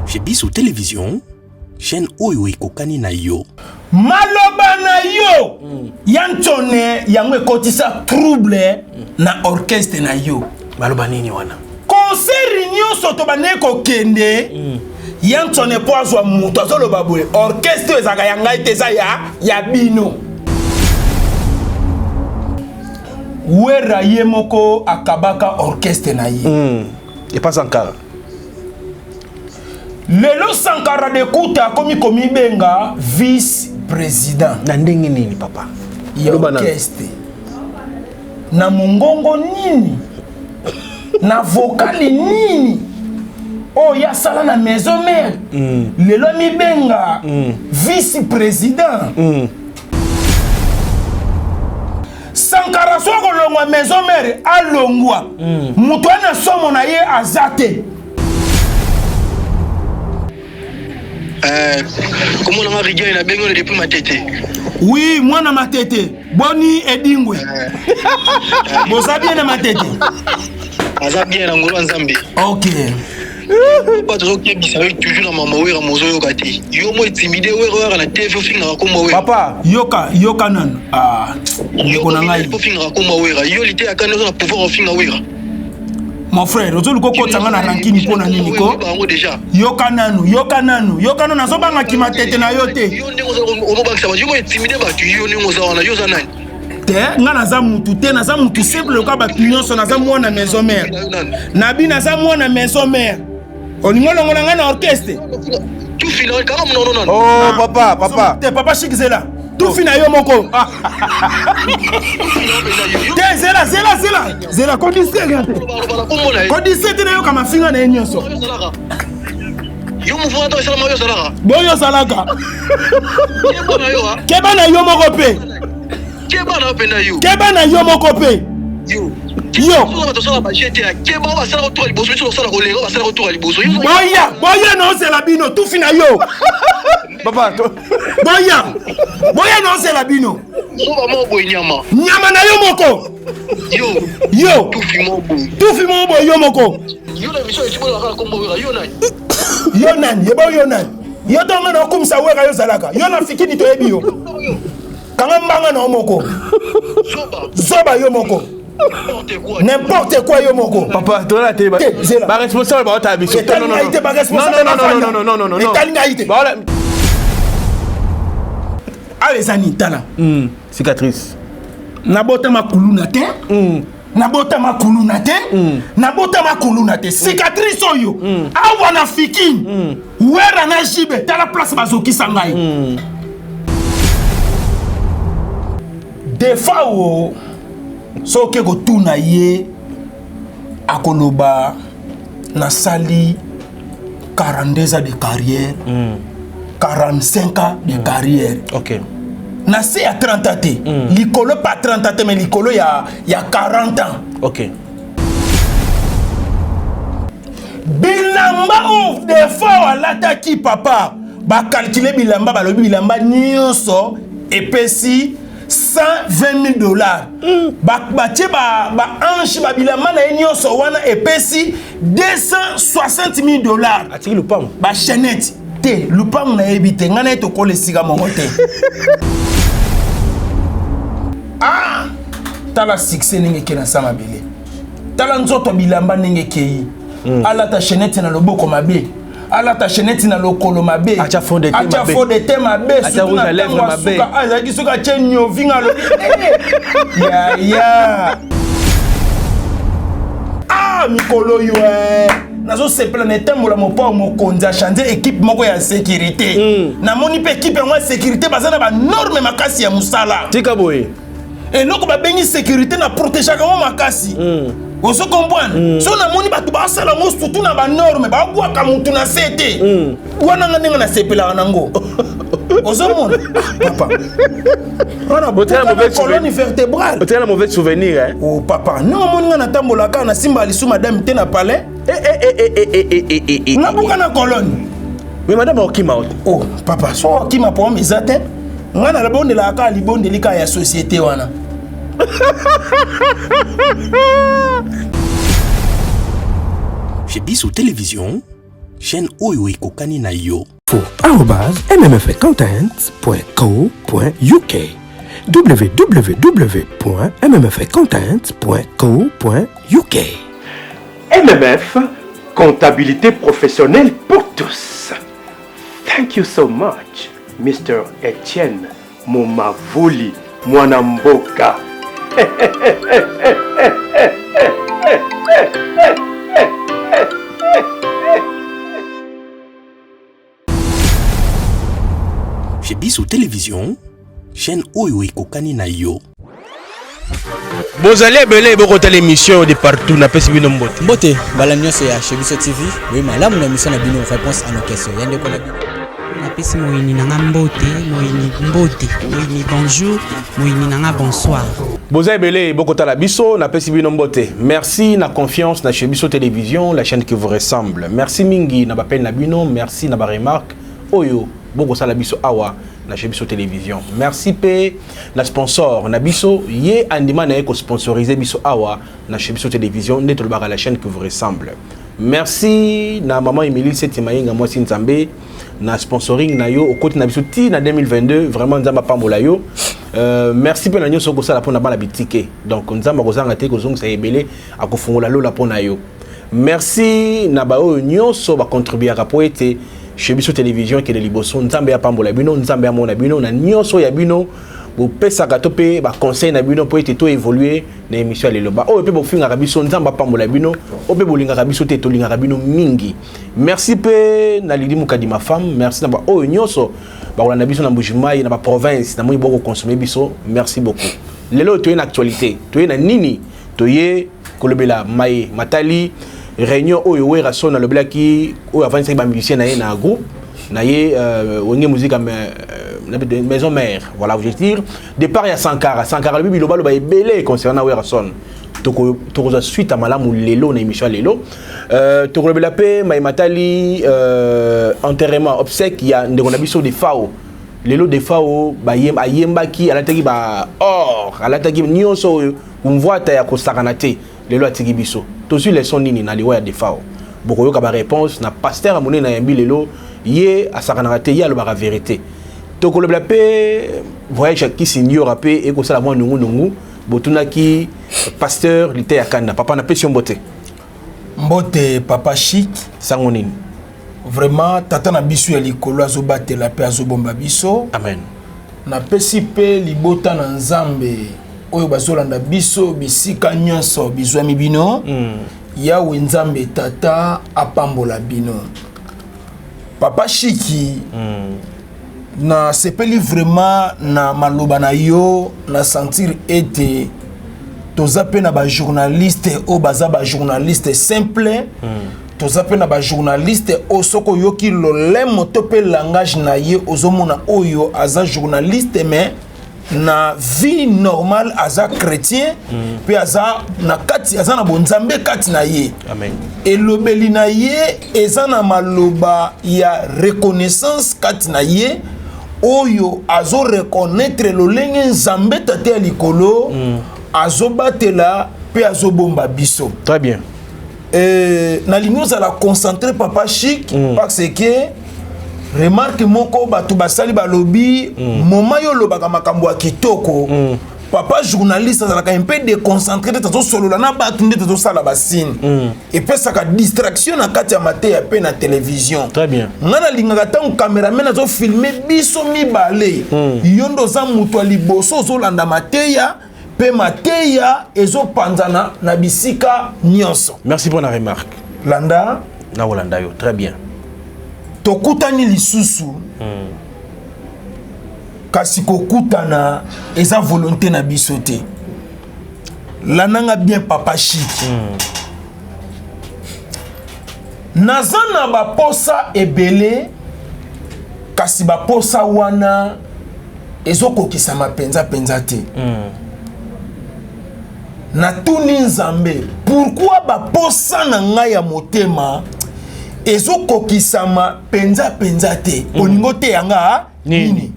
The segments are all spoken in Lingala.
Chez biso télévision, chaîne oyo ekokani na yo. Maloba na yo mm. ya ntone yango ekotisa trouble mm. na orchestre na yo. Maloba nini wana? Concert nyonso tobandaki kokende mm. ya ntone mpo azwa moto azoloba boye orchestre oyo ezalaka ya ngai te eza ya, ya bino. Werra ye moko akabaka orchestre na ye mm. Epa Sankara. Lelo Sankara de Kuta akomi komibenga vice président. Na ndenge nini papa? Ya orchestre. Na mongongo nini? Na vocali nini? oyo oh, asala na maison mère mm. lelo amibenga mm. vice président mm. Sankara so akolongwa maison mère alongwa mm. moto wana somo na ye aza te. Euh, komona nga Rigel na bengi depuis Matete. Oui, mwana Matete. Boni Edingwe. Euh, Boza bien na Matete. Aza bien na ngolo Nzambe. OK. Papa tozokebisa yo toujours na mama wera mozoyoka te yo mo intimide wera oyaka na tv ofingaka kombo wera papa yoka yoka nanu ah ndeko na ngai ofingaka kombo wera yo liteya kani oza na pouvoir ofinga wera mon frère ozoluka okotisa nga na rankini mpo na nini ko yoka nanu yoka nanu yoka nanu nazobanga kimatete na yo te yo ndenge ozobangisa bato yo mo intimide bato yo ndenge oza wana yo oza nani te nga naza mutu te naza mutu simple lokola bato nyonso naza mwana maison mère nabi naza mwana maison mère olingi olongola nga na orchestre oh papa papa te papa chic zela tufi na yo moko te zela zela zela zela kodistre te kodistre te nayoka mafinga na ye nyonso yo mouvement ata esalama yo ozalaka boyo ozalaka keba na yo moko mpe keba na yo mpenza yo keba na yo moko mpe yo yo boya boya naozela bino tufi na yo papa boya boya naozela bino nyama nyama na yo moko yo yo tufi moko boye yo moko yo nani yeba yo nani yo ntongo na okumisa wera yo ozalaka yo na fikini toyebi yo kanga mbanga na yo moko zoba yo moko n'importe quoi yo moko papa tola te ba responsable ba ota biso etali ngai te ba responsable etali ngai te awa eza nini tala hmm, cicatrice nabotama kuluna te hmm. nabotama kuluna te hmm. nabotama kuluna te cicatrice oyo awa na fikini wera na jibe tala place bazokisa ngai mm. defao soki kotuna ye akoloba nasali 42 ans de carrière mm. 45 ans de mm. carrière okay. na se ya 30 ans te mm. likolo pa 30 ans te mais likolo ya, ya 40 ans okay. Bilamba oyo Defao alataki papa, ba calculer bilamba balobi bilamba nyonso epesi 120 000 dollars. Mm. Batie ba, ba ange ba bilamba na ye nyonso wana epesi 260 000 dollars. Atiki lupango. Ba chaînette te lupango nayebi te ngai na ye tokola esika moko te. ah tala succès ndenge eke na sa mabele. Tala nzoto bilamba ndenge ekei. Mm. Alata chaînette na loboko mabe. Alata chaînette na lokolo mabe. Acha fond de teint mabe. Acha fond de teint mabe. Surtout na tango ya suka azalaki soki atie niovinga alobi eh, ya ya. Ah mikolo yo eh. nazosepela na etambola mopao mokonzi achange ekipe moko ya sécurité mm. namoni mpe ekipe yango ya sécurité baza na banorme makasi ya mosala tika boye eloko babengi sécurité na protegeaka yango makasi mm. ozo comprendre mm. so namoni bato basala yango surtout na banorme babwaka motu na se te mm. wana nga ndenge nasepelaka nango ozomona papa wana colonne vertébrale otala mauvais souvenir hein? oh papa ndenge omoni nga natambolaka nasimba lisu madame te na palais nabuka na colonne mais madame okima oh papa so okima problème eza te nga nalabondelaka kaka libondeli kaka ya société wana. Chez Biso Télévision, Chaîne oyo ekokani na yo. info@mmfcontent.co.uk www.mmfcontent.co.uk MMF, comptabilité professionnelle pour tous. Thank you so much, Mr. Etienne Momavuli Mwanamboka. Chez biso télévision, chaîne oyo ekokani na yo. Bozali ebele bokotala émission de partout, napesi bino mbote. Mbote mbala nyonso ya Chez Biso TV, boye malamu na émission na bino Réponse à nos questions. Ya ndeko na bino. Napesi moyini na nga mbote, moyini mbote, moyini bonjour, moyini na nga bonsoir. Boza ebele bokotala biso, napesi bino mbote. Merci na confiance na Chez Biso Télévision, la chaîne qui vous ressemble. Merci mingi na bapel na bino, merci na ba remarque oyo bokosala biso awa na Chez Biso Télévision. Merci pe na sponsor na biso ye andima na ye ko sponsoriser biso awa na Chez Biso Télévision nde tolobaka la chaîne qui vous ressemble. Merci na maman Emilie Seti Mayenga mwasi Nzambe na sponsoring na yo okoti na biso ti na 2022, vraiment Nzambe apambola yo. Merci pe na nyonso okosala mpona bana bitike. Donc Nzambe akozanga te kozongisa ebele, akofungola lola mpona yo. Merci na baoyo nyonso bacontribuaka po ete Chez Biso Télévision ekende liboso. Nzambe apambola bino, Nzambe amona bino na nyonso ya bino bopesaka to mpe baconseil na bino po ete to évoluer na émission ya lelo. Ba oyo mpe bofingaka biso, Nzambe apambola bino. Oyo mpe bolingaka biso te, tolingaka bino mingi. Merci mpe na Lidi Mukadima femme, merci na ba oyo nyonso bakolanda biso na Mbujimayi, na ba province, na moi boko consommer biso. Merci beaucoup. Lelo toye na actualité, toye na nini? Toye kolobela maye matali réunion oyo Werrason alobelaki, oyo avandisaki ba musicien na ye na groupe na ye, Wenge Musica Maison Mère. Voilà, je veux dire départ ya Sankara. Sankara alobi biloba loba ebele concernant Werrason. Tokozwa suite ya malamu lelo na émission ya lelo. Tokolobela mpe maye matali enterrement, obsèque ya ndeko na biso Defao. Lelo Defao ayembaki, alataki ba or, alataki nyonso oyo mvwata ya kosakana te. Lelo atiki biso. Tozwi leçon nini na liwa ya Defao? Bokoyoka ba réponse na pasteur ya monene ayambi lelo. Ye asakanaka te, ye alobaka vérité. Tokolobela mpe voyage ya Kisi Ndiora mpe ekosala mwa nungunungu. Botunaki pasteur Lite ya Kanda. Papa, napesi yo mbote. Mbote papa Chic. Sango nini? Vraiment tata na biso ya likolo azobatela mpe azobomba biso. Amen. Napesi mpe libota na Nzambe oyo bazolanda biso bisika nyonso bizwami bino. Yawe Nzambe tata apambola bino. Papa Chiki, nasepeli vraiment na maloba na yo, na sentir ete toza mpe na bajournaliste oyo baza bajournaliste simple. Toza mpe na bajournaliste oyo soki oyoki lolemo to mpe langage na ye, ozomona oyo aza journaliste, mais na vie normale aza chrétien mpe aza na kati, aza na bonzambe kati na ye. Amen. Elobeli na ye eza na maloba ya reconnaissance kati na ye, oyo azoreconnaître lolenge Nzambe tata ya likolo azobatela mpe azobomba biso. Très bien. Nalingi ozala concentré, papa Chic, parce que remarque moko bato basali, balobi moma yo olobaka makambo ya kitoko, papa journaliste azalaka un peu déconcentré nde tazosolola na bato, nde tazosala basigne, epesaka distraction na kati ya mateya mpe na télévision. Très bien. Ngai nalingaka ntango cameraman azofilme biso mibale, yo nde oza moto ya liboso ozolanda mateya, mpe mateya ezopanzana na bisika nyonso. Merci pour la remarque. Landa. Nakolanda yo très bien. Tokutani lisusu, kasi kokutana eza volonté na biso te. Landanga bien, papa Chic. Naza na baposa ebele, kasi baposa wana ezokokisama mpenza mpenza te. Natuni Nzambe pourquoi baposa na ngai ya motema ezokokisama mpenza mpenza te. Olingi oteya nga nini?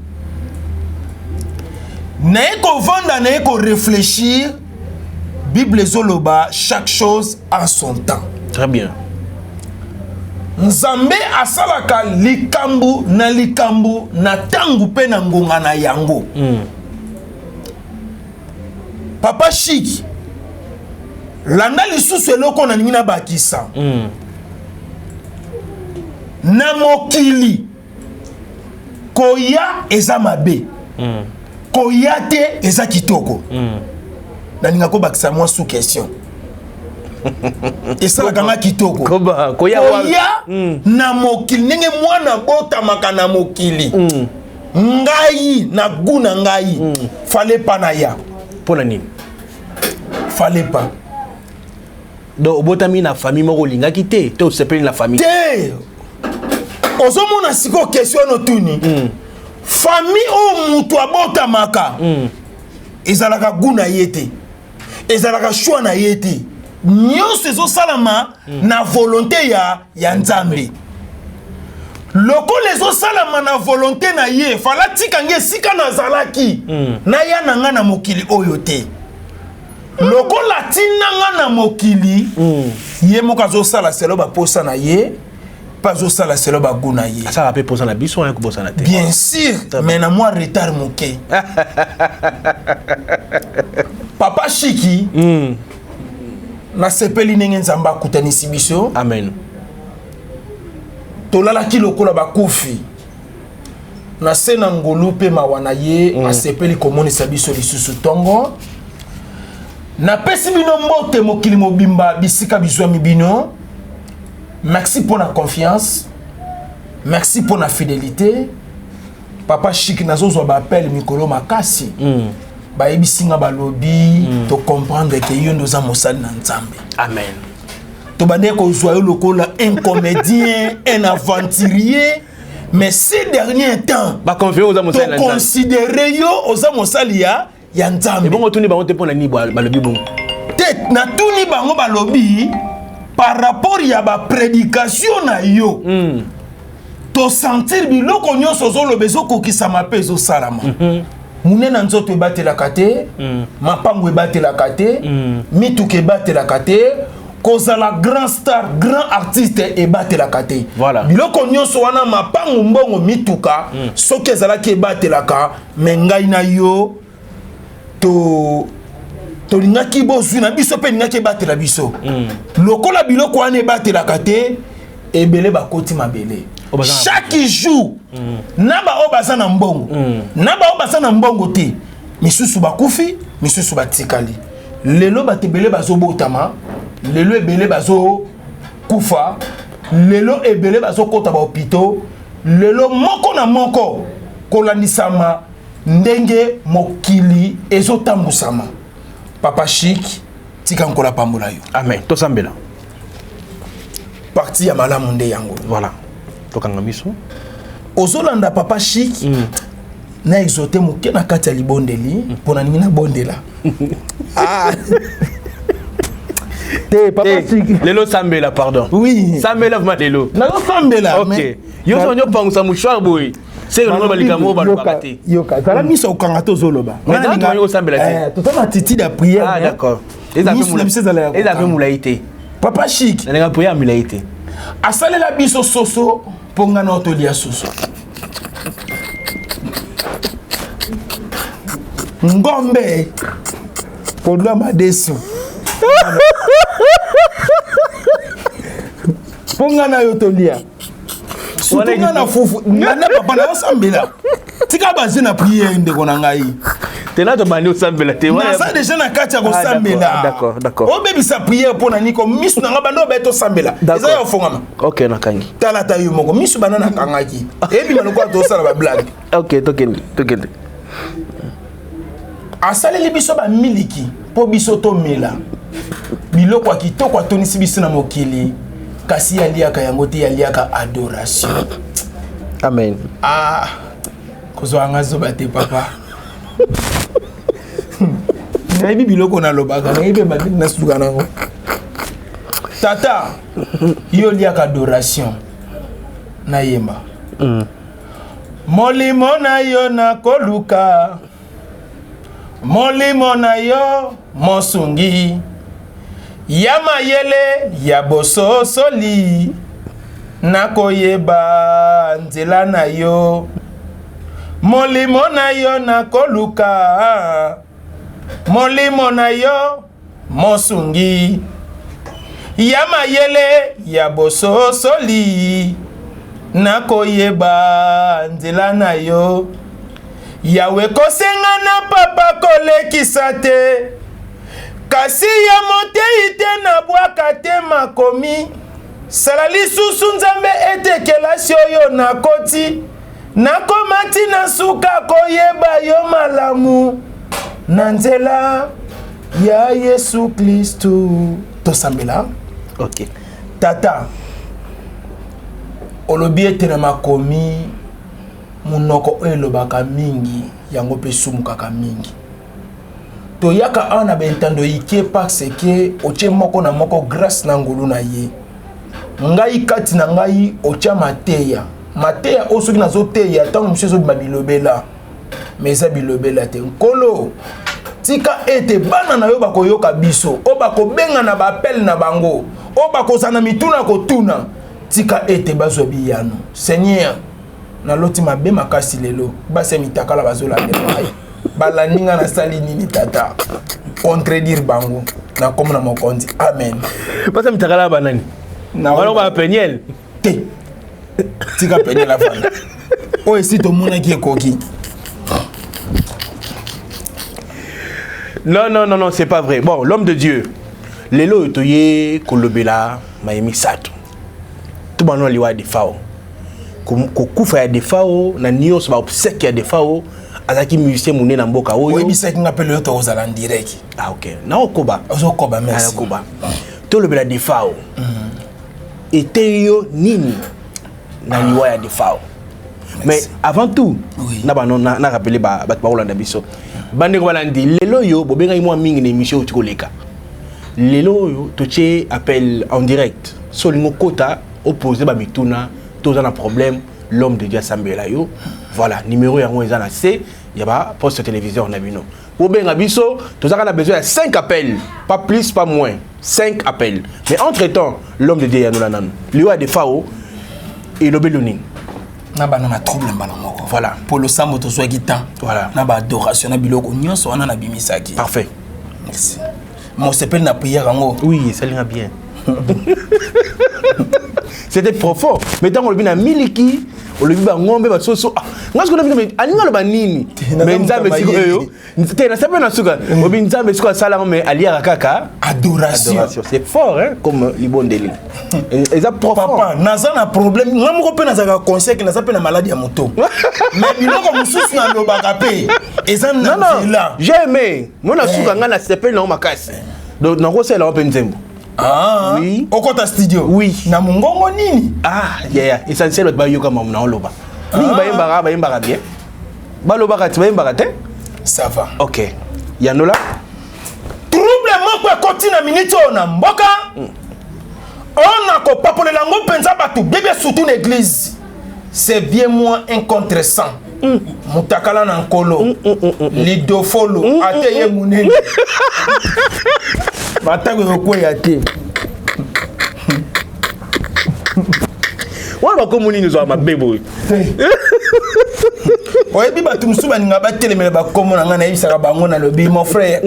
Naye kovanda, naye korefléchir. Bible ezoloba: chaque chose a son temps. Très bien. Nzambe asalaka likambo na likambo na ntango mpe na ngonga na yango. Papa Chic, landa lisusu eloko nalingi nabakisa. Na mokili koya eza mabe, koya te eza kitoko. Nalinga kobakisa mwa sous question esalaka nga kitoko. Koya na mokili, ndenge mwana botamaka na mokili, ngai na gu na ngai, fallait pas na ya. Mpo na nini? Fallait pas. Donc obotami na famille moko olingaki te, to osepeli na famille? Te, ozomona sikoyo question wana otuni. Famille oyo moto abotamaka ezalaka gu na ye te, ezalaka choix na ye te. Nyonso ezosalama na volonté ya Nzambe. Lokola ezosalama na volonté na ye, fala tika nge esika nazalaki, naya na nga na mokili oyo te. Lokola atinda nga na mokili, ye moko azosala selo baposa na ye mpe azosala selo bagu na ye. Asalaka mpe posa na biso aya kobosana te. Bien sûr, mais na mwa retard moke. Papa Shiki, nasepeli ndenge Nzambe akutanisi biso. Amen. Tolalaki lokola bakufi na se na ngolu mpe mawa na ye. Asepeli komonisa biso lisusu ntongo. Napesi bino mbote, mokili mobimba bisika bizwami bino. Merci mpo na confiance, merci mpo na fidélité. Papa Chik, nazozwa baappel mikolo makasi. Bayebisi nga, balobi tocomprendre ke yo nde oza mosali na Nzambe. Amen. Tobandeki kozwa yo lokola un comédien, un aventurier, mais ces derniers temps baconfirme oza mosali na Nzambe. Toconsidere yo oza mosali ya Nzambe. Ebongo otuni bango te mpo na nini balobi bongo? Te, natuni bango, balobi par rapport ya baprédication na yo, tosentir biloko nyonso ozoloba ezokokisama mpe ezosalama. Monene na nzoto ebatelaka te, mapango ebatelaka te, mituka ebatelaka te, kozala grand star, grand artiste ebatelaka te. Biloko nyonso wana, mapango, mbongo, mituka, soki ezalaki ebatelaka, me ngai na yo to tolingaki bozwi na biso mpe elingaki ebatela biso. Lokola biloko wana ebatelaka te, ebele bakoti mabele chaque jour, na baoyo baza na mbongo, na baoyo baza na mbongo te. Misusu bakufi, misusu batikali. Lelo bato ebele bazobotama, lelo ebele bazokufa, lelo ebele bazokɔta bahôpitaux, lelo moko na moko kolandisama ndenge mokili ezotambusama. Papa Chik, tika Nkola pambola yo. Amen. Tosambela. Parti ya malamu nde yango. Voilà, tokanga miso. Ozolanda, Papa Chik, na exauce moke na kati ya libondeli mpo na ningi nabondela. Ah. Te, Papa Chik. Lelo sambela, pardon. Oui. Sambela vraiment lelo. Nazosambela. Ok, yo so nyo pangusa mouchoir boye, seke longo balikambo oyo balobaka te. Yoka, zala miso okanga te, ozoloba. Osambela te. Toza na attitude ya prière. Ah d'accord. Miso na biso ezala ya eza mpe molai te. Papa Chik, nalinga prière ya milai te. Asalela biso soso mpo nga na tolia soso, ngombe, podwa, madesu mpo nga na yo tolia, surtout nga na fufu. Nga na papa naosambela, tika baze na prière, ndeko na ngai. Tena tobandi osambela te. Naza deja na kati ya kosambela. D'accord, d'accord. Obebisa prière mpo na niko? Miso na nga banda obaye tosambela, eza ya ofongama. Ok, nakangi. Tala ta yo moko miso banda nakangaki, eyebima lokola tosala bablague. Ok, tokende, tokende. Asaleli biso bamiliki mpo biso tomela biloko ya kitoko. Atonisi biso na mokili, kasi aliaka yango te, aliaka adoration. Amen. Ah, kozwa nga zoba te, papa. Nayebi biloko nalobaka, nayebi ebandiki nasuka nango. Tata, yo oliaka adoration. Nayemba. Molimo na yo nakoluka, molimo na yo mosungi ya mayele ya bososoli. Nakoyeba nzela na yo, molimo na yo nakoluka, molimo na yo mosungi ya mayele ya bososoli, nakoyeba nzela na yo. Yawe kosenga na papa kolekisa te, kasi ya moteyi te nabwaka te makomi. Sala lisusu Nzambe ete kelasi oyo nakoti, nakoma ti na suka koyeba yo malamu na nzela ya Yesu Klistu. Tosambela. Ok. Tata, olobi ete na makomi monoko oyo elobaka mingi yango mpe esumukaka mingi. Toyaka awa na bentando ike parce que otie moko na moko grâce na ngolu na ye. Ngai kati na ngai otia mateya. Mateya oyo soki nazoteya ntango mosusu ezobima bilobela, mais eza bilobela te. Nkolo, tika ete bana na yo bakoyoka biso, oyo bakobenga na baappel na bango, oyo bakozala na mituna kotuna, tika ete bazwa biyano. Seigneur, naloti mabe makasi lelo, basi ya mitakala bazolandela ngai, balandi ngai, nasali nini tata? Contredire bango na kombo na mokonzi. Amen. Basi ya mitakala banani? Wana ba Peniel te, tika Peniel afanda. Oyo esi tomonaki ekoki. Non, non, non, non, c'est pas vrai. Bon, l'homme de Dieu, lelo toye kolobela mayemi sato. Tout bano liwa Defao. Kokufa ya Defao na nyonso ba obsèque ya Defao, azalaki musicien monene na mboka oyo. Oyebisaki nga mpe lelo tokozala en direct. Ah ok, naokoba. Ozokoba, merci. Naokoba. Tolobela Defao. Eteyi yo nini na liwa ya Defao? Mais avant tout, oui. na bano na, na rappeler ba bato bakolanda biso. Bandeko balandi, lelo oyo bobengaki mwa mingi na émission oyo tikoleka. Lelo oyo totie appel en direct. So olingi okota, opose ba mituna, toza na problème, l'homme de Dieu asambela yo. Voilà, numéro yango eza na C, ya ba poste téléviseur na bino. Bobenga biso, tozaka na besoin ya 5 appels, pas plus, pas moins. 5 appels. Mais entre-temps, l'homme de Dieu yanola nanu. Liwa ya Defao elobeli nini? Na bana na trouble mbala moko. Voilà. Po losambo tozwaki temps. Voilà. Na ba adoration na biloko nyonso wana nabimisaki. Parfait. Merci. Mosepeli na prière yango. Oui, ça linga bien. C'était profond. Mais tant olobi na miliki, olobi ba ngombe ba soso. Ah, nga sikoyo na bino alinga loba nini? Mais Nzambe sikoyo te na sape na suka. Obi Nzambe sikoyo asala ngo mais aliaka kaka adoration. Adoration, c'est fort hein comme libondeli. Eza profond. Papa, naza na problème, nga moko pe nazalaka conseil que naza pe na maladie ya moto. Mais biloko mosusu nalobaka pe eza na nzela. J'ai aimé. Moi na suka nga na sepeli na makasi. Donc nakosala ngo pe nzembo. Ah, oui. Okota studio. Oui. Na mongongo nini? Ah, yeah, yeah. Essentiel bato bayoka mamu na oloba. Mingi bayembaka, bayembaka bien. Balobaka ti bayembaka te? Ça va. OK. Yanola. Trouble moko ekoti na minute oyo na mboka. On a kopapolela yango mpenza bato bebe surtout na église. C'est bien moi un contre 100. Mutakala na nkolo. Lidofolo ate ye munene. Batako ekokweya te. Wana bakomo nini ozwaka mabe boye? Oyebi bato mosusu balinga batelemela bakombo na ngai, nayebisaka bango nalobi mon frère,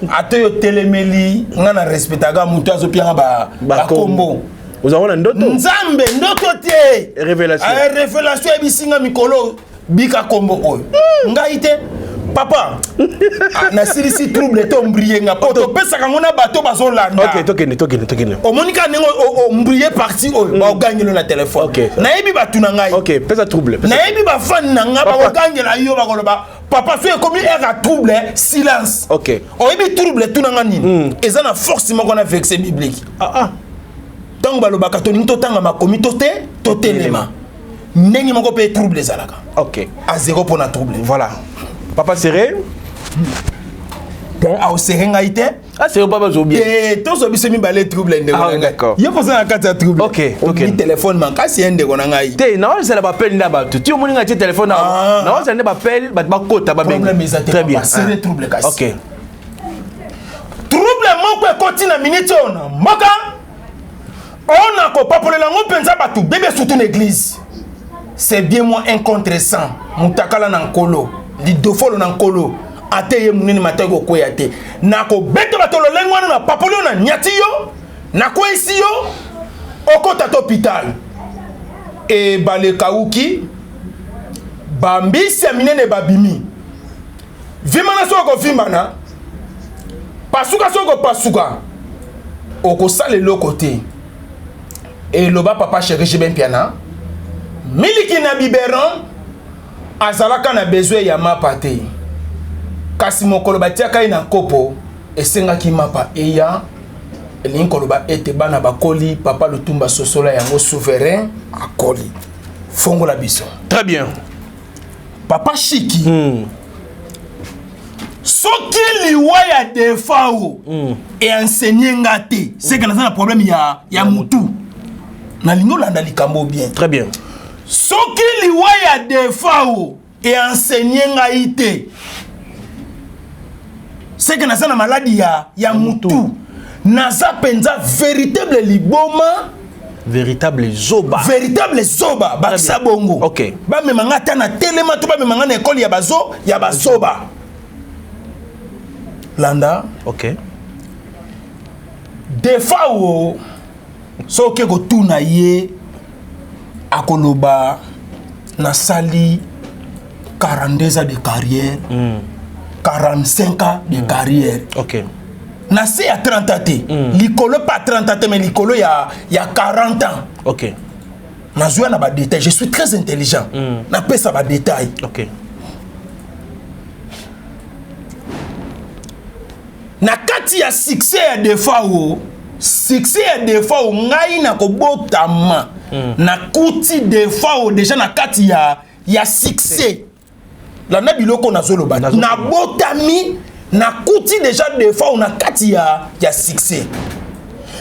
ata oyo otelemeli ngai na respectaka moto azopianga bakombo. Ozalaka na ndoto? Nzambe ndoto te. Révélation. Révélation eyebisi nga mikolo bika kombo oyo. Ngai te. Papa, nasilisi trouble te ombrie nga po topesaka ngo na bato bazolanda. Ok, tokende, tokende, tokende. Omoni kaka ndenge ombrie parti oyo, baogangela na telefone. Ok. Nayebi bato na ngai. Ok, pesa trouble. Pesa. Nayebi bafani na ngai, bakogangela yo, bakoloba papa so ekomi heure ya trouble, silence. Ok. Oyebi trouble tuna nga nini? Eza na force moko na verset biblique. Ah ah. Ntango balobaka tolingi totanga makomi to te, totelema. Ndenge moko mpe trouble ezalaka. Ok. A zéro mpona trouble. Voilà. Papa serré. Te, aosere ngai te. Ah, serré papa zo bien. Te, tozo biso mibale trouble ndeko Ah, na ngai. d'accord. Ye mpoza na kati ya trouble. Ok, ok. Obi telefone makasi ye ndeko na ngai. Te, na ozala ba appel nda bato. Ti omoni ngai tie telefone na. Ah. Na ozala nde ba appel bato bakota ba benga. Problème eza te, Très papa. bien. Serré trouble kasi. Ok. Trouble moko ekoti na minute oyo na mboka. Oyo nakopapolela yango mpenza bato bebe, surtout na église. C'est bien moi un contre 100, mutakala na nkolo, lidofolo na nkolo, ate ye monene mataki kokweya te. Nakobeta bato lolenge wana, na papoli oyo, na nyati yo, nakweyisi yo, okota to hôpital. Ebale ekauki, bambisi ya minene babimi. Vimbana soki okovimbana, pasuka soki okopasuka, okosala eloko te. Eloba papa chéri JB Mpiana, miliki na biberon azalaka na besoin ya mapa te, kasi mokolo batiaka ye na kopo, esengaki mapa eya. Elingi koloba ete bana bakoli. Papa Lutumba, sosola yango, souverain akoli. Fongola biso. Très bien. Papa Shiki, soki liwa ya Defao eenseigner nga te, seke naza na problème ya mutu. Nalingi olanda likambo bien. Très bien. Soki liwa ya Defao eenseigner ngai te, seke naza na maladi ya mutu, naza mpenza véritable liboma. Véritable zoba. Véritable zoba, bakisa bongo. Bamema nga ata na telema to bamema nga na ekole ya bazo ya bazoba. Landa. Defao, soki kotuna ye, akoloba nasali 42 ans de carrière, 45 ans de carrière. Na se ya 30 ans te, likolo pas 30 ans te, mais likolo ya 40 ans. Nazwa na badétail, je suis très intelligent, napesa badétail. Na kati ya succès ya Defao, succès ya Defao, ngai nakobotama, nakuti Defao déjà na kati ya succès. Landa biloko nazoloba. Nabotami, nakuti déjà Defao na kati ya succès.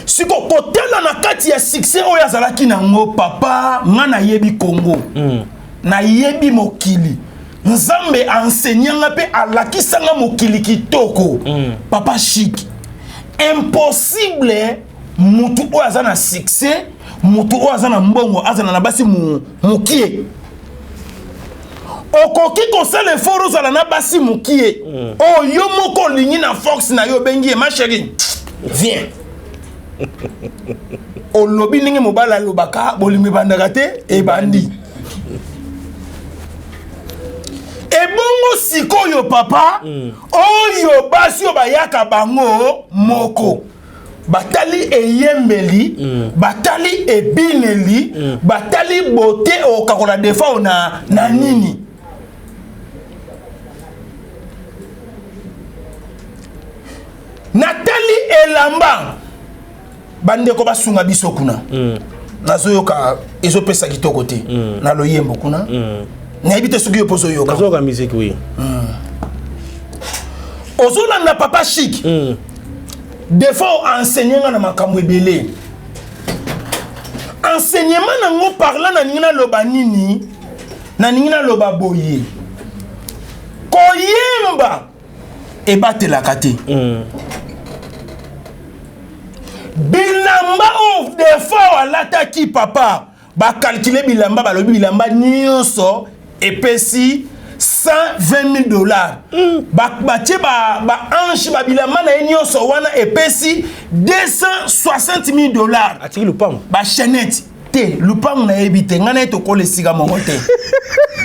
Siko kotala na kati ya succès oyo azalaki nango, papa, nga nayebi Congo, nayebi mokili. Nzambe enseignanga mpe alakisanga mokili kitoko. Papa Chic, impossible mutu oyo aza na succès, mutu oyo aza na mbongo, azala na basi mokie. Okoki kosala effort, ozala na basi mokie oyo yo moko olingi, na force na yo obengi ye: "Ma chérie, viens." Olobi ndenge mobali alobaka, bolingo ebandaka te, ebandi. Ebongo sikoyo, papa, oyo basi oyo bayaka bango moko, batali eyembeli, batali ebineli, batali bote, okakola Defao na nini? Natali elamba, bandeko basunga biso kuna. Nazoyoka ezopesa kitoko te na loyembo kuna. Nayebi te soki yo mpo ozoyoka. Nazoyoka musique, oui. Ozolanda, papa Chic? Defao enseigner nga na makambo ebele. Enseignement nango parla, nalingi naloba nini? Nalingi naloba boye: koyemba ebatelaka te. Bilamba oyo Defao alataki, papa, bacalculer bilamba, balobi bilamba nyonso epesi 120 000 $. Batie bahanche, babilamba na ye nyonso wana epesi 260 000 $. Atiki lupango? Bachaînette te, lupango nayebi te. Ngai na ye tokola esika moko te,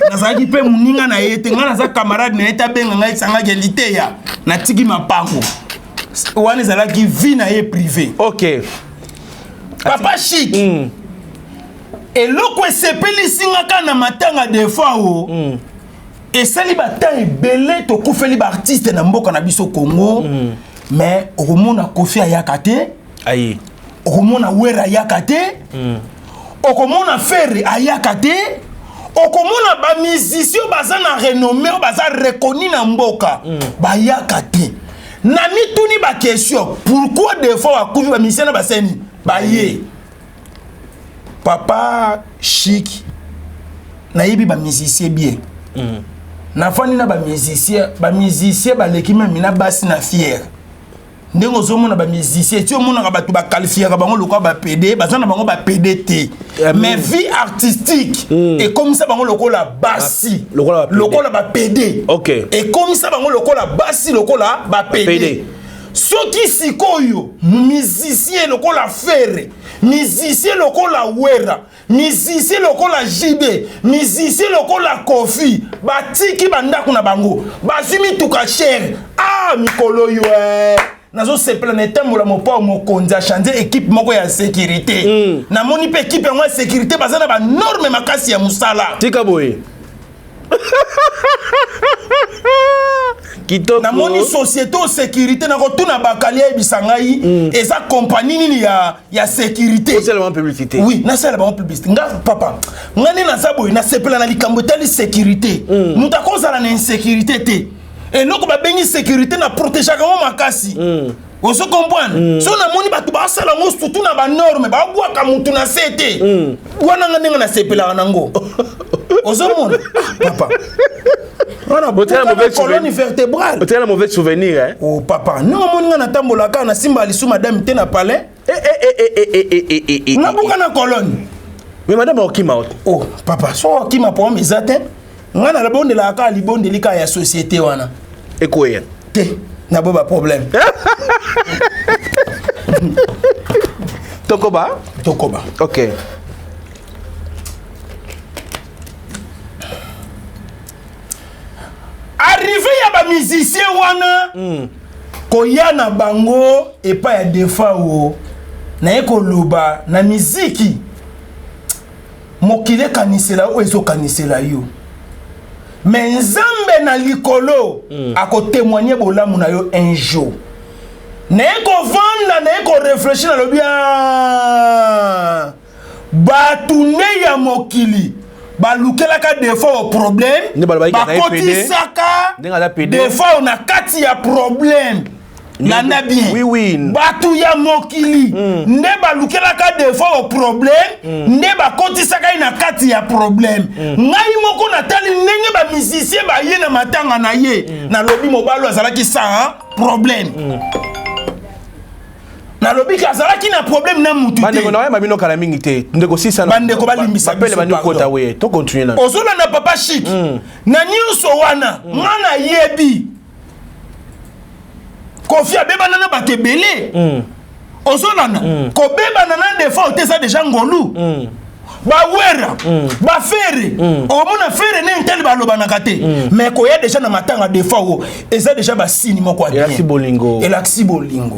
nazalaki mpe moninga na ye te. Ngai naza camarade na ye te. Abenga ngai esangaki liteya, natiki mapango wana, ezalaki vie na ye privé. Papa Chic, eloko esepelisi nga kaka na matanga Defao, esali batemps ebele tokufeli baartiste na mboka na biso Congo, mais okomona Kofi ayaka te. Aye. Okomona Wera ayaka te, okomona Ferre ayaka te, okomona bamusicien oyo baza na renommé, oyo baza reconnu na mboka, bayaka te. Na mituni baquestion: pourquoi des fois bakufi, bamusicien na baseni baye? Papa Chic, nayebi bamusicien bien. Nafandi na bamusicien, bamusicien baleki meme na basi na fiere. Ndenge ozomona bamusicien ti omonaka bato baqualifiaka bango lokola bapede, baza na bango bapede te, mais vie artistique ekomisa bango lokola basi, lokola bapede. Ekomisa bango lokola basi, lokola bapede. Soki sikoyo musicien lokola Ferre, musicien lokola Wera, musicien lokola JB, musicien lokola Kofi, batiki bandako na bango, bazwi mituka cher, ah, mikolo oyo nazosepela na etambola. Mopao mokonzi achange équipe moko ya sécurité. Namoni mpe équipe yango ya sécurité baza na banorme makasi ya mosala. Tika boye, kitoko. Namoni société o sécurité, nakotuna bakali ayebisa ngai eza compagnie nini ya sécurité. Osala bango publicité. Oui, nasala bango publicité. Nga papa, nga nde naza boye, nasepela na likambo etali sécurité. Moto akozala na insécurité te. Eloko babengi sécurité, na protégeaka yango makasi. Ozo comprendre? So namoni bato basala yango, surtout na banorme, babwaka mutu na se te. Wana nga ndenge nasepelaka nango. Ozomona papa wana colonne vertébrale. Otikala mauvais souvenir, hein? Oh papa, ndenge omoni nga natambolaka, nasimba lisu madame te na palais. Nabuka na colonne. Mais madame okima. Oh papa, so okima, problème eza te. Nga nabondelaka kaka libondeli kaka ya société wana. Ekweya. Te, nabo baproblème. Tokoba. Tokoba. Ok. Arrivé ya bamusicien wana, koya na bango epai ya Defao, naye koloba na miziki, mokili ekanisela oyo ezokanisela yo, me Nzambe na likolo akotémoigne bolamu na yo un jour. Naye kovanda, naye korefléchir, nalobi: "Ah, bato nde ya mokili balukelaka Defao problème, Nde balobaki azali pédé. bakotisaka Ndenge aza pédé. Defao na kati ya problème." Landa bien. Oui. Bato ya mokili nde balukelaka Defao problème, nde bakotisaka ye na kati ya problème. Ngai moko natali ndenge bamusicien baye na matanga na ye, nalobi mobali oyo azalaki sans problème. Nalobi ke azalaki na problème na mutu te. Bandeko, na oyamba bino kala mingi te. Ndeko sisa. Bandeko, balimbisa bapele biso, bandi pardon. kota we tocontinue na. Ozolanda papa Chik? Na nyonso wana, nga nayebi Kofi abebana na bato ebele. Ozolanda? Kobebana na Defao te, eza déjà ngolu. Bawera, baFerre, omona Ferre ne ntele balobanaka te, mais koya déjà na matanga Defao eza déjà basini moko ya bien. Elakisi bolingo. Elakisi bolingo.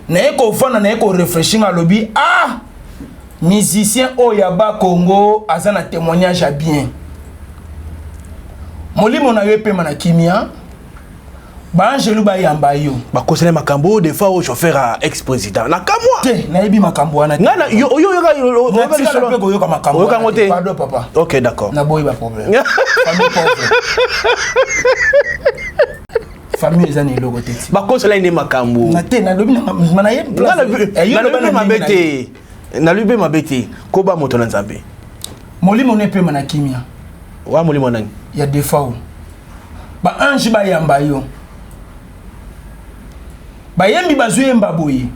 Naye kofanda, naye korefléchir, alobi: ah, musicien oyo ya Bakongo aza na témoignage ya bien. Molimo na yo epema na kimia, baangelu bayamba yo. Bakosala makambo oyo des fois oyo chauffeur ya ex président na kamwa. Te, nayebi makambo wana te. Nga na yo oyo oyoka. Natikala mpe koyoka makambo oyoka wana yango te. Pardon papa. Ok, d'accord. Naboyi baproblème. Famille pauvre, famille eza na eloko te ti. Bakosala nde makambo. Na te, nalobi na nayebi. Nga nalobi mpe mabe te, nalobi mpe mabe te. Koba moto na Nzambe. Molimo no epema na kimia. Wa molimo nani? Ya Defao. Baange bayamba yo. Bayembi bazoyemba boye: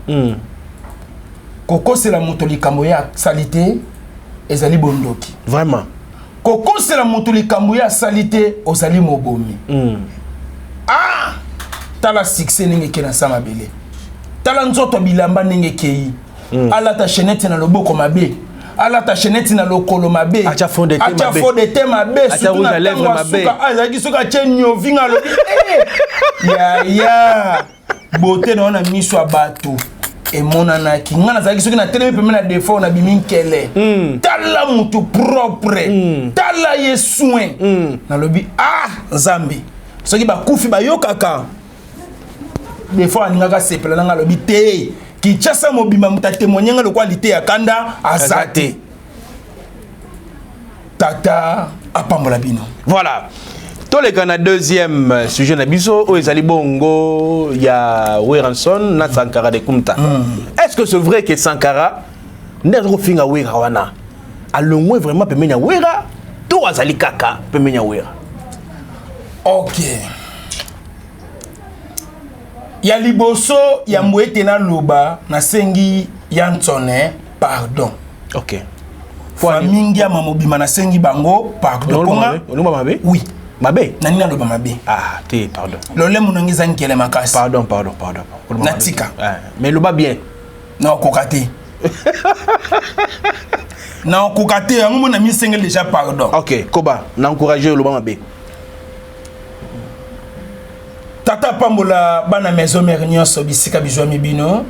kokosela moto likambo ye asali te ezali bondoki. Vraiment. Kokosela moto likambo ye asali te, ozali mobomi. Ah, tala succès ndenge eke na sa mabele, tala nzoto bilamba ndenge ekei. Alata chaînette na loboko mabe, alata chaînette na lokolo mabe. Atia fond de teint atia mabe. fond de teint mabe. Atia Surtout rouge na à lèvres ntango ya mabe. suka, ah, ezalaki soki atie niovinga, alobi: "Eh, yaya, beauté na yo na miso ya bato emonanaki. Nga nazalaki soki natelemi pembe na Defao, nabimi nkele. Tala mutu propre, tala ye soin." Nalobi: ah Nzambe, soki bakufi bayokaka. Defao alingaka asepela nanga. Alobi te, Kinshasa mobimba moto atémoigne nga lokola lite ya kanda aza te. Tata apambola bino. Voilà, toleka na deuxième sujet na biso oyo ezali bongo ya Werrason na Sankara de Kumta. Est ce que c'est vrai que Sankara nde aza kofinga Wera wana, alongwe vraiment pembeni ya Wera to azali kaka pembeni ya Wera? Ok. Ya liboso yambo ete naloba, nasengi ya Nsone pardon. Ok. Famille Ngiama mobima nasengi bango pardon. Ponga oloba mabe? Oui. Mabe? Nani naloba mabe? Ah, te pardon. Lolemo nangi eza nkele makasi. Pardon, pardon, pardon. Natika. Ah, mais loba bien. Nakoka te. Nakoka te, yango mona misengeli déjà pardon. Ok, koba, na encourager loba mabe. Tata pambola bana maison mère nyonso bisika bizwami bino.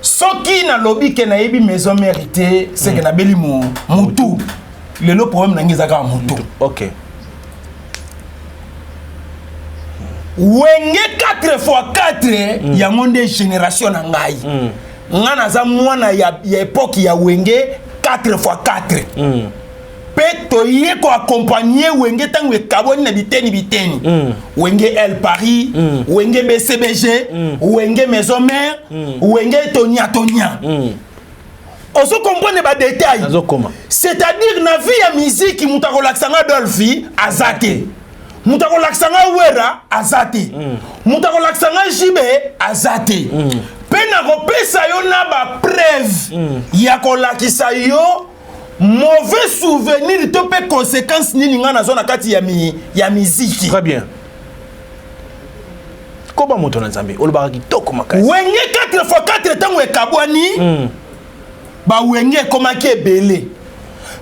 Soki nalobi ke nayebi maison mère te, c'est que nabeli mutu. Lelo problème nangi eza kaka mutu. Ok. Wenge 4x4 yango nde génération na ngai. Nga naza mwana ya époque ya Wenge 4x4. Pe toye ko accompagner Wenge tango ekabwani na biteni biteni. Wenge El Paris, Wenge BCBG, Wenge Maison Mère, Wenge Tonya Tonya. Ozo comprendre ba détails. Nazo koma. C'est-à-dire na vie ya musique mutu akolakisa nga Dolphy azate. Mutu akolakisa nga Wera azate. Mutu akolakisa nga JB azate. Pe nakopesa yo na ba preuve ya kolakisa yo mauvais souvenir to pe conséquence nini nga nazo na kati ya mi, ya musique. Très bien. Koba moto na Nzambe, olobaka kitoko makasi. Wenge 4x4 tango ekabwani, ba wenge ekomaki ebele.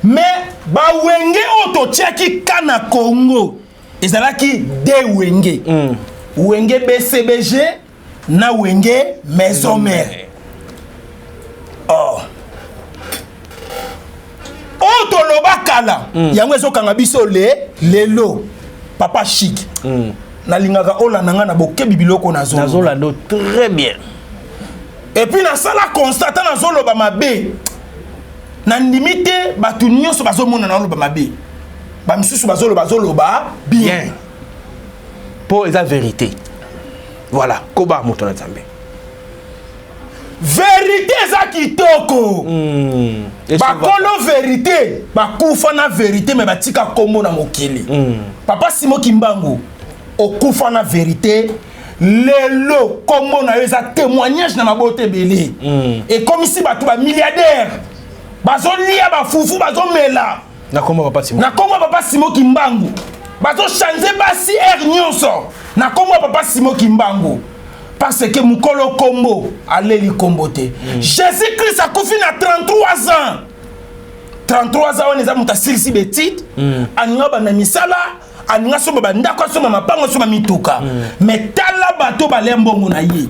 Mais ba wenge oyo totiaki ka na Congo ezalaki deux wenge. Wenge BCBG na wenge Maison Mère. Oh. Oyo toloba kala, yango ezokanga biso le lelo. Papa Chic. Nalingaka olanda nga na bokebi biloko nazoloba. Nazolanda très bien. Et puis nasala constat ata nazoloba mabe. Nandimi te bato nyonso bazomona nazoloba mabe. Ba misusu bazoloba, bazoloba bien. Bien. Po eza vérité. Voilà, koba moto na Nzambe. Vérité eza kitoko. Bakolo vérité, bakufa na vérité mais batika kombo na mokili. Papa Simon Kimbangu okufa na vérité. Lelo kombo na yo eza témoignage na mabote ebele. Ekomisi bato ba milliardaire. Bazolia ba fufu, bazomela. Na kombo papa Simon. Na kombo papa Simon Kimbangu. Bazo changer basi air nyonso. Na kombo papa Simon Kimbangu. Parce que mukolo kombo aleli kombo te. Jésus-Christ akufi na 33 ans. 33 ans wana eza moto asilisi betite. Aninga banda misala, aninga somba ba ndako, asomba mapango, asomba mituka. Mais tala bato balia mbongo na ye.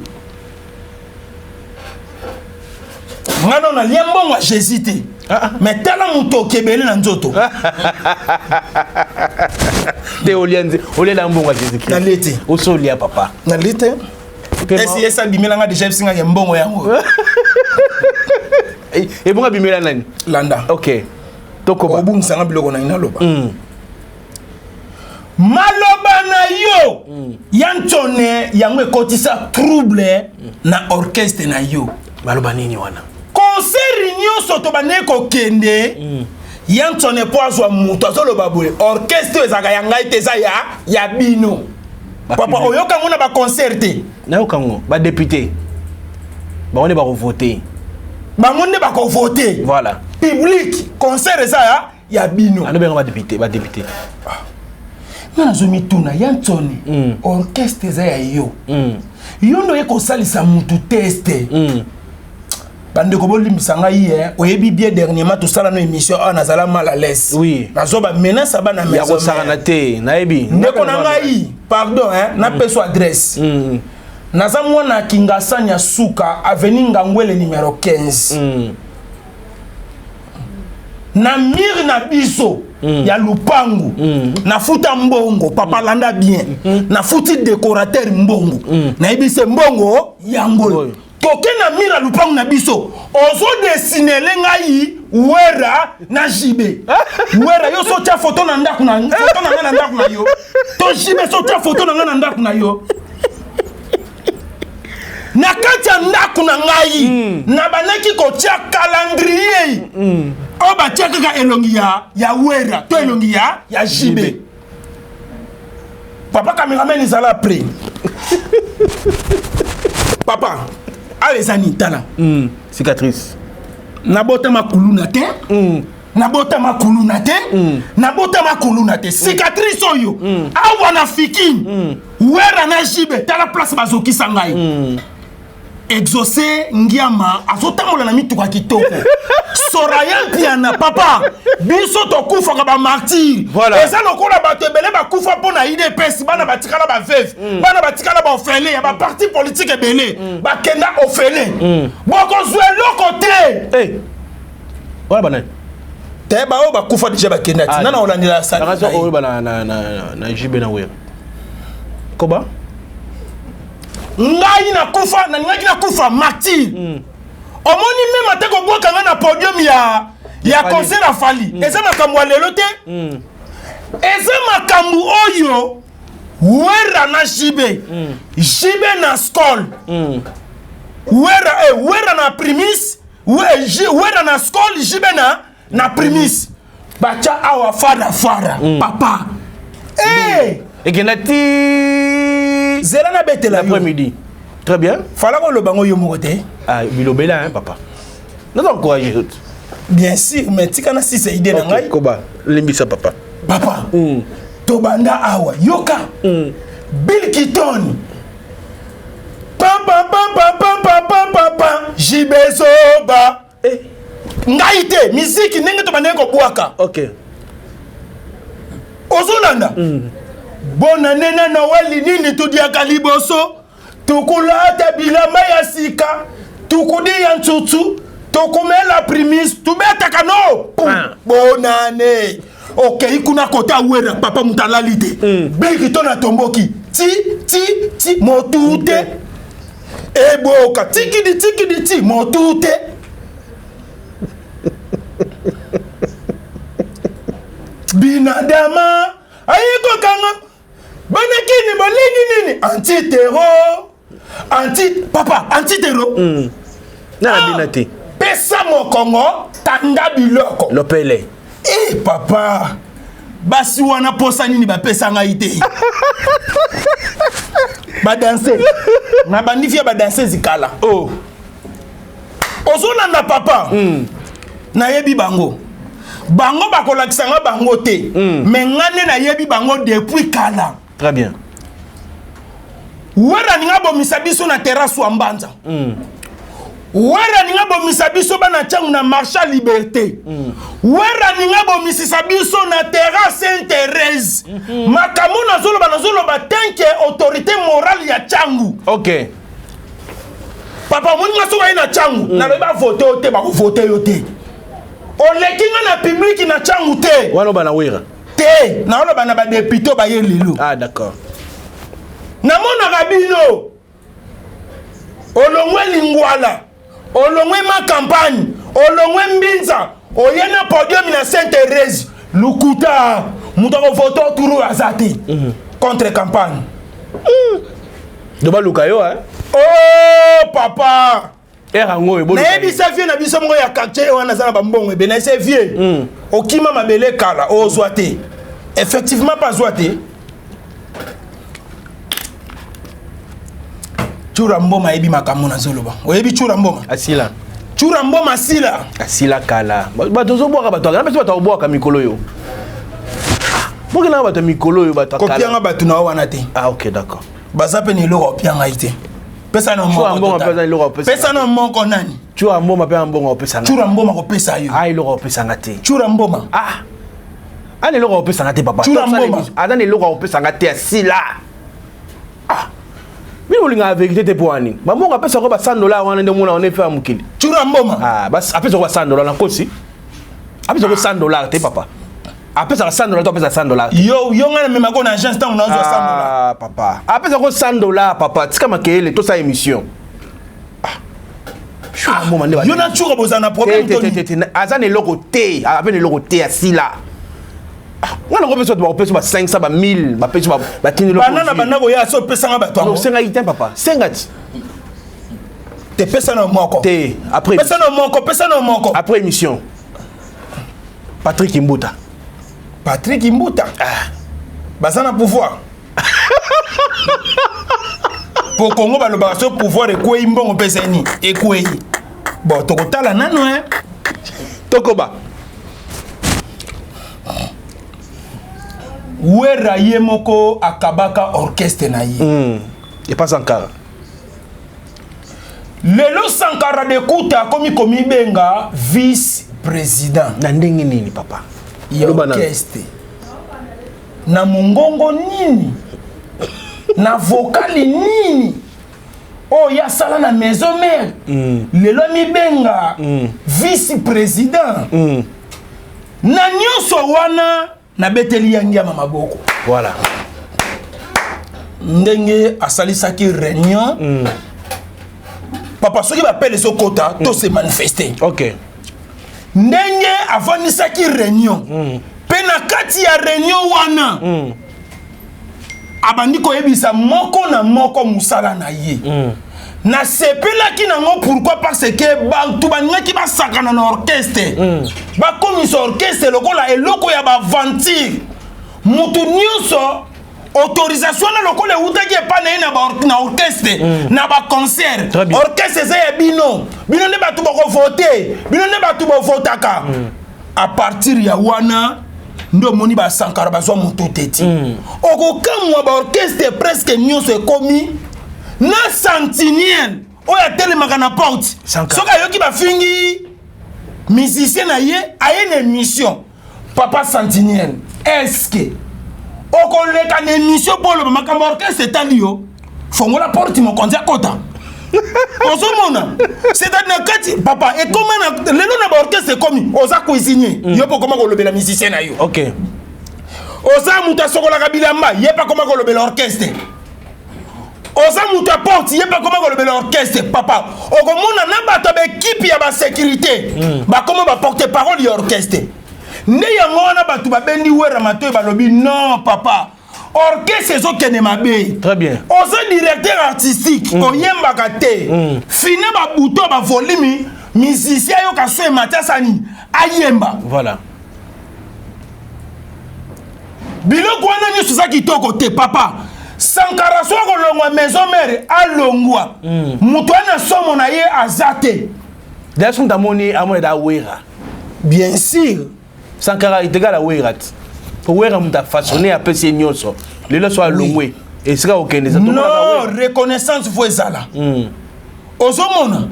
Nga nano nalia mbongo ya Jésus te. Mais tala moto okebele na nzoto. Te olia nze, olia na mbongo ya Jésus-Christ. Nalie te. Oso olia papa. Nalie te. Esi esi abimela nga déjà esinga ya mbongo yango. Ebonga abimela nani? Landa. Ok. Tokoba. Obungisa nga biloko na naloba. Maloba na yo ya ntone yango ekotisa trouble na orchestre na yo. Maloba nini wana? Concert nyonso to bande kokende, ya ntone po azwa moto azoloba boye, orchestre ezalaka ya ngai te, eza ya bino. Ba Papa, public. oyoka ngo na ba concert te? Nayoka ngo, ba député. Bango nde bako voter. Bango nde bako voter. Voilà. Public, concert eza ya bino. Ano benga ba député, ba député. Ah. Nga nazomituna, ya ntone, orchestre eza ya yo. Yo ndo ye kosalisa mutu teste. Bandeko bolimbisa ngai ye, oyebi bien dernièrement tosala no émission awa nazala mal à l'aise. Oui. Nazo ba menace bana Ya maison kosaka mère. na te, nayebi. Ndeko na ngai, pardon hein, napeso adresse. Naza mwana Kingasani ya suka, avenue Ngangwele numéro 15. Na mur na biso ya lupangu, nafuta mbongo, papa landa bien. Nafuti décorateur mbongo. Nayebi se mbongo yango. Oyo. Toke na mur ya lupangu na biso, ozo dessinele ngai Wera na JB. Wera yo so tia photo na ndako na, photo na nga na ndako na yo. To JB so tia photo na nga na ndako na yo. Na kati ya ndako na ngai, na bandaki kotia calendrier. Oyo batia kaka elongi ya Wera to elongi ya JB. Papa cameraman ezala prêt. Papa, awa eza nini? Tala. Cicatrice. Nabotama kuluna te. Nabotama kuluna te. Nabotama kuluna te. Cicatrice oyo. Awa na Fikin. Wera na JB, tala place bazokisa ngai. Exaucé Ngiama azotambola na mituka kitoko. Soraya Mpiana, papa, biso tokufaka ba martyr. Voilà. Eza lokola bato ebele bakufa mpo na UDPS, bana batikala ba veuve, bana batikala ba orphelin ya ba parti politique ebele, bakenda orphelin. Bokozwa eloko te. Eh. Wana banani? Te, baoyo bakufa deja bakenda ti. Nana olandela sali. Nakaza oyo ba na JB na Wera. Koba? Ngai nakufa, nalingaki nakufa martyr. Omoni meme ate kobwaka ngai na podium ya concert ya Fally. Eza makambo ya lelo te. Eza makambo oyo Wera na JB. JB na Skol. Wera na Primis, Wera na Skol, JB na Primis. Bacha awa fara fara, papa. Eh! Ekenda ti Zela na betela yo. L'après-midi. Très bien. Fala ko lobango yo moko te. Ah, bilobela hein papa. Nous encourager tout. Bien sûr, mais tika na sisa idée na ngai. Koba, limbisa papa. Papa. Tobanda awa yoka. Bill Clinton. Pam pam pam pam pam pam pam pam pam. JB Zoba. Eh. Ngai te, musique ndenge tobandaki kobwaka. OK. Ozolanda? Bonne année na Noël nini tudiaka liboso, tukulata bilamba ya sika, tukudia ntsutsu, tukumela primis, tubetaka no. Pum. Bonne année. Ok, kuna kota wera papa mutalali te. Beki to na tomboki. Ti ti ti motute. Eboka tikidi tikidi ti motute. Binadama ayiko kanga banakini bolingi nini antitero anti papa antitero. Na bina te. Pesa mokongo tanda biloko. Lopele. Eh papa, basi wana posa nini bapesa ngai te. Ba danser. Na bandi fia ba danser zikala. Oh. Ozolanda papa. Nayebi bango. Bango bakolakisa nga bango te. Mais nga nde nayebi bango depuis kala. Très bien. Wera ninga bomisa biso na terrasse wa Mbanza. Wera ninga bomisa biso bana tchangu na marché liberté. Wera ninga bomisisa biso na terrasse Sainte-Thérèse. Makambo nazoloba nazoloba tant que autorité morale ya tchangu. OK. Papa moninga soki aye na tchangu, nalobi ba voter yo te, bako voter yo te. Oleki nga na public na tchangu te. Wana ba na Wera. Te, naoloba na ba député ba ye lelo. Ah d'accord. Namonaka bino olongwe Lingwala, olongwe ma campagne, olongwe Mbinza, oye na podium na Sainte-Thérèse, lukuta moto akovote oturu aza te. Contre campagne. Doba luka yo hein. Oh papa. Era ngo ebolo. Nayebisa vieux na biso moko ya quartier wana aza na ba mbongo ebele, nayebisa vieux. Okima mabele kala, ozwa te. Effectivement pas zwa te. Tshura Mboma ayebi makambo nazoloba. Oyebi Tshura Mboma? Asila. Tshura Mboma asila. Asila kala. Bato ozobwaka bato akala, bato bakobwaka mikolo yo. Bokela bato mikolo yo bato akala. Kopianga bato na wana te. Ah OK, d'accord. Baza pe ni eloko opia ngai te. Pesa na Tshura moko Mboma totale. pesa eloko opesa. Pesa na moko nani? Tshura Mboma pe mbongo opesa nga. Tshura Mboma kopesa yo. Ah eloko opesa nga te. Tshura Mboma. Ah. Ana eloko opesa nga te papa. Tshura Tosala Mboma. émission. Aza na eloko opesa nga te asila. Ah. Bino bolinga la vérité te po ani. Ba mbongo apesa ko ba $100 wana nde mona on fait mokili. Tshura Mboma. Ah, bas apesa ko ba $100 na kosi. Apesa ko $100 te papa. Apesa ka $100 to apesa $100. Yo, yo nga na mema ko na agence tango na zwa $100. Ah papa. Apesa ko $100 papa. Tika makele to sa émission. Ah. Tshura Mboma nde ba. Yo na tshura bozana problème Te, te, to te, te, te. Aza na eloko te. Ape na eloko te asila. Ah, nga na kopesa bato bakopesa ba 500 ba 1000 bapesi ba batindi eloko Banana ozwi. banda koya so opesa nga bato yango. Osenga ye te papa. Senga ti. Te pesa na moko. Te, après. Pesa na moko, pesa na moko. Après émission. Patrick Imbuta. Patrick Imbuta. Ah. Baza na pouvoir. Po Congo balobaka so pouvoir ekwei, mbongo mpe ezali nini ekwei. Bon, tokotala nano hein. Tokoba. Wera ye moko akabaka orchestre na ye. Epa Sankara. Lelo Sankara de Kuta akomi komibenga vice président. Na ndenge nini, papa? Ya orchestre. Na mongongo nini? Na vocali nini? Oyo asala na maison mère. Lelo amibenga vice président. Na nyonso wana nabeteli ya ngiama maboko. Voilà. Ndenge asalisaki réunion. Papa, soki bapele ezokota, to se manifester. Ndenge avandisaki réunion, mpe na kati ya réunion wana abandi koyebisa moko na moko mosala na ye. Nasepelaki nango. Pourquoi? Parce que bato balingaki basakana na orchestre, bakomisa orchestre lokola eloko ya baaventure. Motu nyonso autorisation wana lokola eutaki epai na ye na orchestre, na baconcert. Orchestre eza ya bino, bino nde bato bokovote, bino nde bato bovotaka. À partir ya wana nde omoni basankara bazwa moto te ti okokamwa. Baorchestre presque nyonso ekomi na sentinelle oyo atelemaka na porte. Soki ayoki bafingi musicien na ye, aye na émission. Papa sentinelle, est-ce okoleka na émission mpo oloba makambo orchestre etali yo? Fongola porte, mokonzi akota. Ozomona, c'est-à-dire na kati, papa, ekoma na lelo na baorchestre ekomi oza cuisinier, yo mpo okoma kolobela musicien na yo. Oza moto asokolaka bilamba, ye mpe akoma kolobela orchestre. Oza moto ya porte, ye mpe akoma kolobela orchestre. Papa, okomona na bato ya baekipe ya basécurité bakoma baporte parole ya orchestre. Nde yango wana bato babendi Wera matoyi, balobi: non papa, orchestre ezokende mabe. Très bien. Oza directeur artistique, oyembaka te. Fina babouton, bavolume, musicien ayoka so emati, asani ayemba. Biloko wana nyonso eza kitoko te. Papa Sankara so akolongwa maison mère, alongwa. Moto wana somo na ye aza te. D'ailleurs, soki amoni, amoni da Wera. Bien sûr. Sankara etegala Wera ti po Wera moto afaçonné, apesi ye nyonso. Lelo so alongwe, esika kokende eza Non, reconnaissance faut ezala. Ozomona,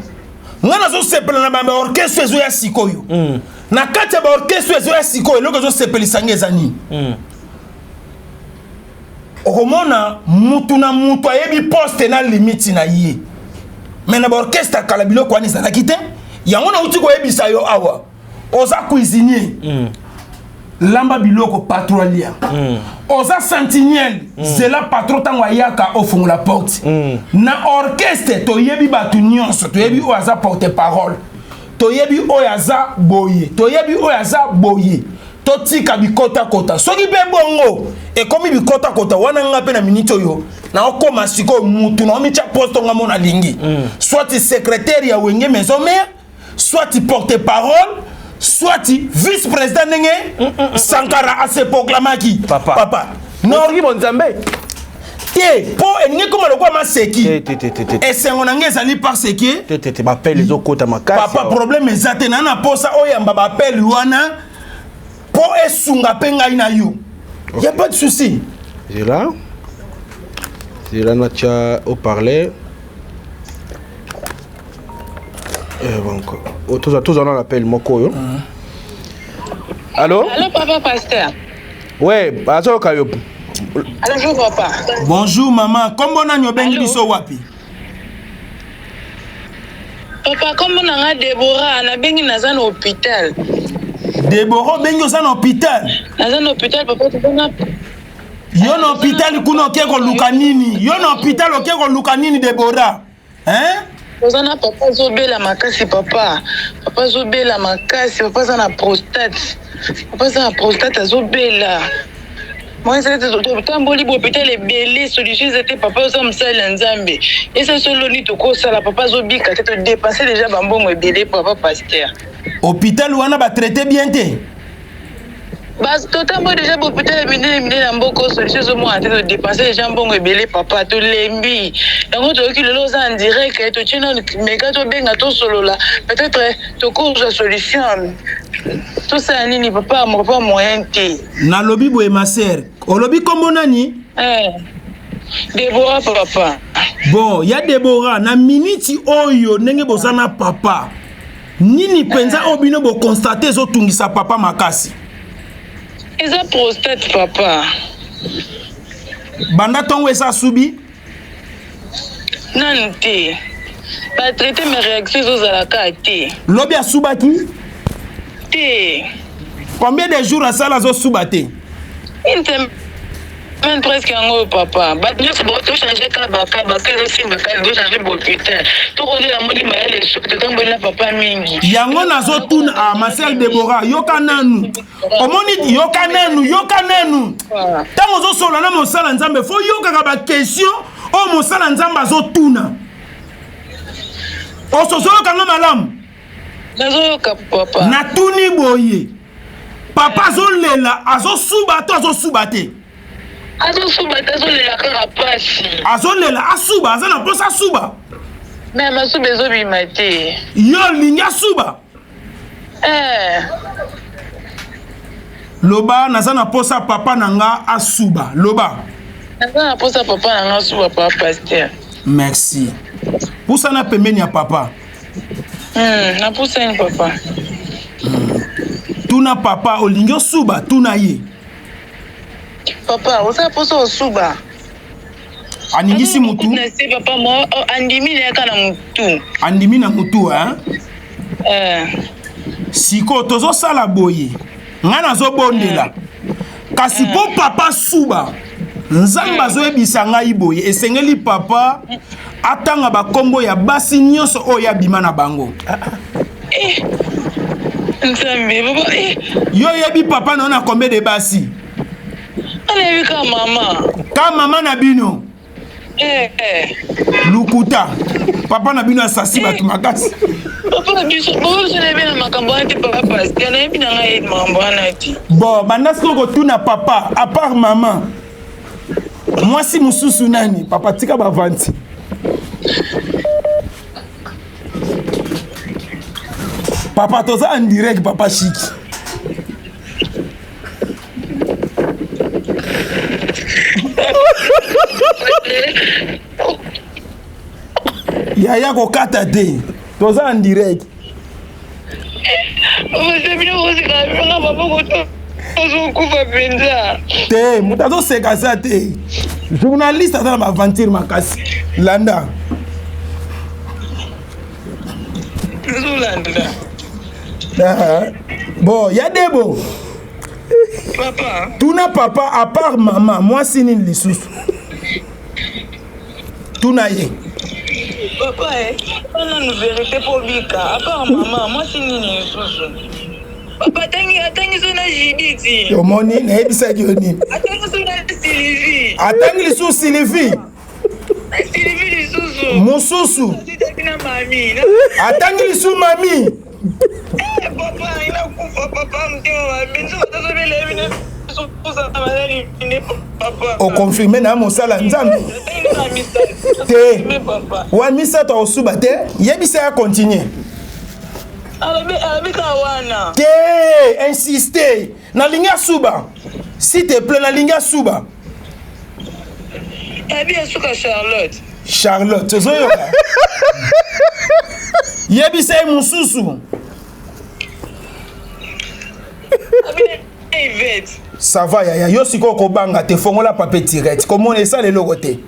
nga nazosepela na baorchestre ezoya sikoyo. Na kati ya baorchestre ezoya sikoyo, eloko ezosepelisa nga eza nini? Okomona mutu na mutu ayebi poste na limite na ye. Mais na baorchestre ya kala, biloko wana ezalaki te. Yango nauti koyebisa yo awa: oza cuisinier, lamba biloko, patron alia. Oza sentinelle, zela patron ntango ayaka, ofungola porte. Na orchestre toyebi bato nyonso, toyebi oyo aza porte parole, toyebi oyo aza boye, toyebi oyo aza boye. Totika bikotakota. Soki mpe bongo ekomi bikotakota wana, nga mpe na miniti oyo naokóma sikoyo mutu naomitya poste nga mo nalingi, soit secrétaire ya Wenge Maison Mère, soit porte parole, soit vice président, ndenge Sankara ase proclamaki. Papa. Papa. Noki bonzambe. Te, mpo elingi ekóma lokola maseki. Te, te, te, te, te. Esengo na ngai ezali parce que Te, te, te, bapele ezokota makasi. Papa, awa. Problème eza te. Na posa oyamba bapele wana mpo esunga mpe ngai na yo. Y a pas de souci. Zela, zela, natia haut-parleur. Donc oh, tozwa na l'appel moko oyo. Allo? Allô, papa pasteur. Ouais, azoyoka yo. Allô, bonjour, papa. Bonjour mama, kombo nani, obengi Allô? biso wapi? Papa, kombo na nga Deborah, nabengi naza na hôpital. Debora, obengi oza na hôpital? Naza na hôpital, papa, tozana Yo na hôpital kuna oke koluka nini? Yo na hôpital oke koluka nini, Debora, hein? Toza na papa azobela makasi, papa. Papa azobela makasi, papa aza na prostate. Papa aza na prostate, azobela. Moi ezali te, totamboli bohôpital ebele, solution eza te. Papa, oza mosali ya Nzambe. Eza solo nini tokosala? Papa azobika te, todépenser déjà bambongo ebele, papa pasteur. Hôpital wana batraite bien te? Totamboli deja bopital ya minene minene na mboka solution ezomona te, todepense deja mbongo ebele papa, tolembi yango. Toyoki lelo oza en direct, totie nanu meka tobenga tosolola, peut-être tokozwa solution. Tosala nini papa? Papa, moyen te. Nalobi boye, ma sœur, olobi kombo nani? Debora, papa. Bon, ya Debora, na miniti oyo ndenge boza na papa, nini mpenza oyo bino boconstate ezotungisa papa makasi? Eza prostate, papa. Banda ntongo eza asubi? Nanu te. Batraite, mais réaction ezozalaka te. Lobi asubaki? Te. Combien de jours asala azosuba te? Une semaine presque yango oyo, papa. Bato nyonso tochange kaka baka baka, ezosimba kaka, tochange boputain, tokozela moni mayele soki totamboli na papa mingi. Yango nazotuna. Ah, ma sœur Debora, yoka nanu. Omoni, yoka nanu, yoka nanu. Ntango ozosolola na mosala Nzambe, fo yokaka baquestion oyo mosala Nzambe azotuna. Osozoyokanga malamu? Nazoyoka, papa. Natuni boye: papa azolela, azosuba to azosuba te? Azosuba te, azolela kaka pasi. Azolela asuba, aza na mposa asuba. Mais masuba ezobima te. Yo olingi asuba? Eh. Loba: naza na mposa papa na nga asuba. Loba. Naza na mposa papa na nga asuba, papa pasteur. Merci. Pusana pembeni ya papa. Napusani, papa. Tuna papa: olingi osuba? Tuna ye. Papa, oza mposa osuba? Aningisi mutu. Na se, papa mo andimi na yaka na mutu. Andimi na mutu, hein? Eh. Sikoyo tozosala boye: ngai nazobondela, kasi mpo papa suba, Nzambe azoyebisa ngai boye: esengeli papa atanga bakombo ya basi nyonso oyo abima na bango. Eh. Nzambe, papa, eh. Yo oyebi papa na yo na combien de basi? Anayebi ka mama. Ka mama na bino? Eh, eh. Lukuta! Papa na bino asasi bato makasi. Papa na biso, papa biso nayebi na makambo wana te, papa pasteur. Nayebi na ngai makambo wana te. Bon, banda sikoyo kotuna papa: à part mama, mwasi mosusu nani? Papa, tika bavanti. Papa, toza en direct, papa Shiki. Yaya, kokata te, toza en direct. Ozokufa mpenza. Te, moto azoseka aza te. Journaliste aza na baaventure makasi. Landa. Nazolanda. Ah, bon, ya Debo. Papa. Tuna papa: à part mama, mwasi nini lisusu? Tuna ye. Papa, eh, nanu vérité mpo bika. À part mama, mwasi nini lisusu? Papa, atangi, atangi so na Judith. Omoni, nayebisaki yo nini? Atangi so na Sylvie. Atangi lisusu Sylvie? Na Sylvie lisusu. Mosusu? Atangi na mami. Atangi lisusu mami? Eh, papa, inakufa papa, motema mabe. Nzoka tozobela bino ozala nde papa. Oconfirme na mosala Nzambe te. Wa misato akosuba te. Yebisa ya continue. Alobi, alobi kaka wana. Te, insiste: nalingi asuba, s'il te plaît, nalingi asuba. Abi asuka Charlotte. Charlotte, ozoyoka? Yebisa ye mosusu. Abi Yvette. Ça va, yaya. Yo sikoyo kobanga te, fongola papier direct, komona esala eloko te.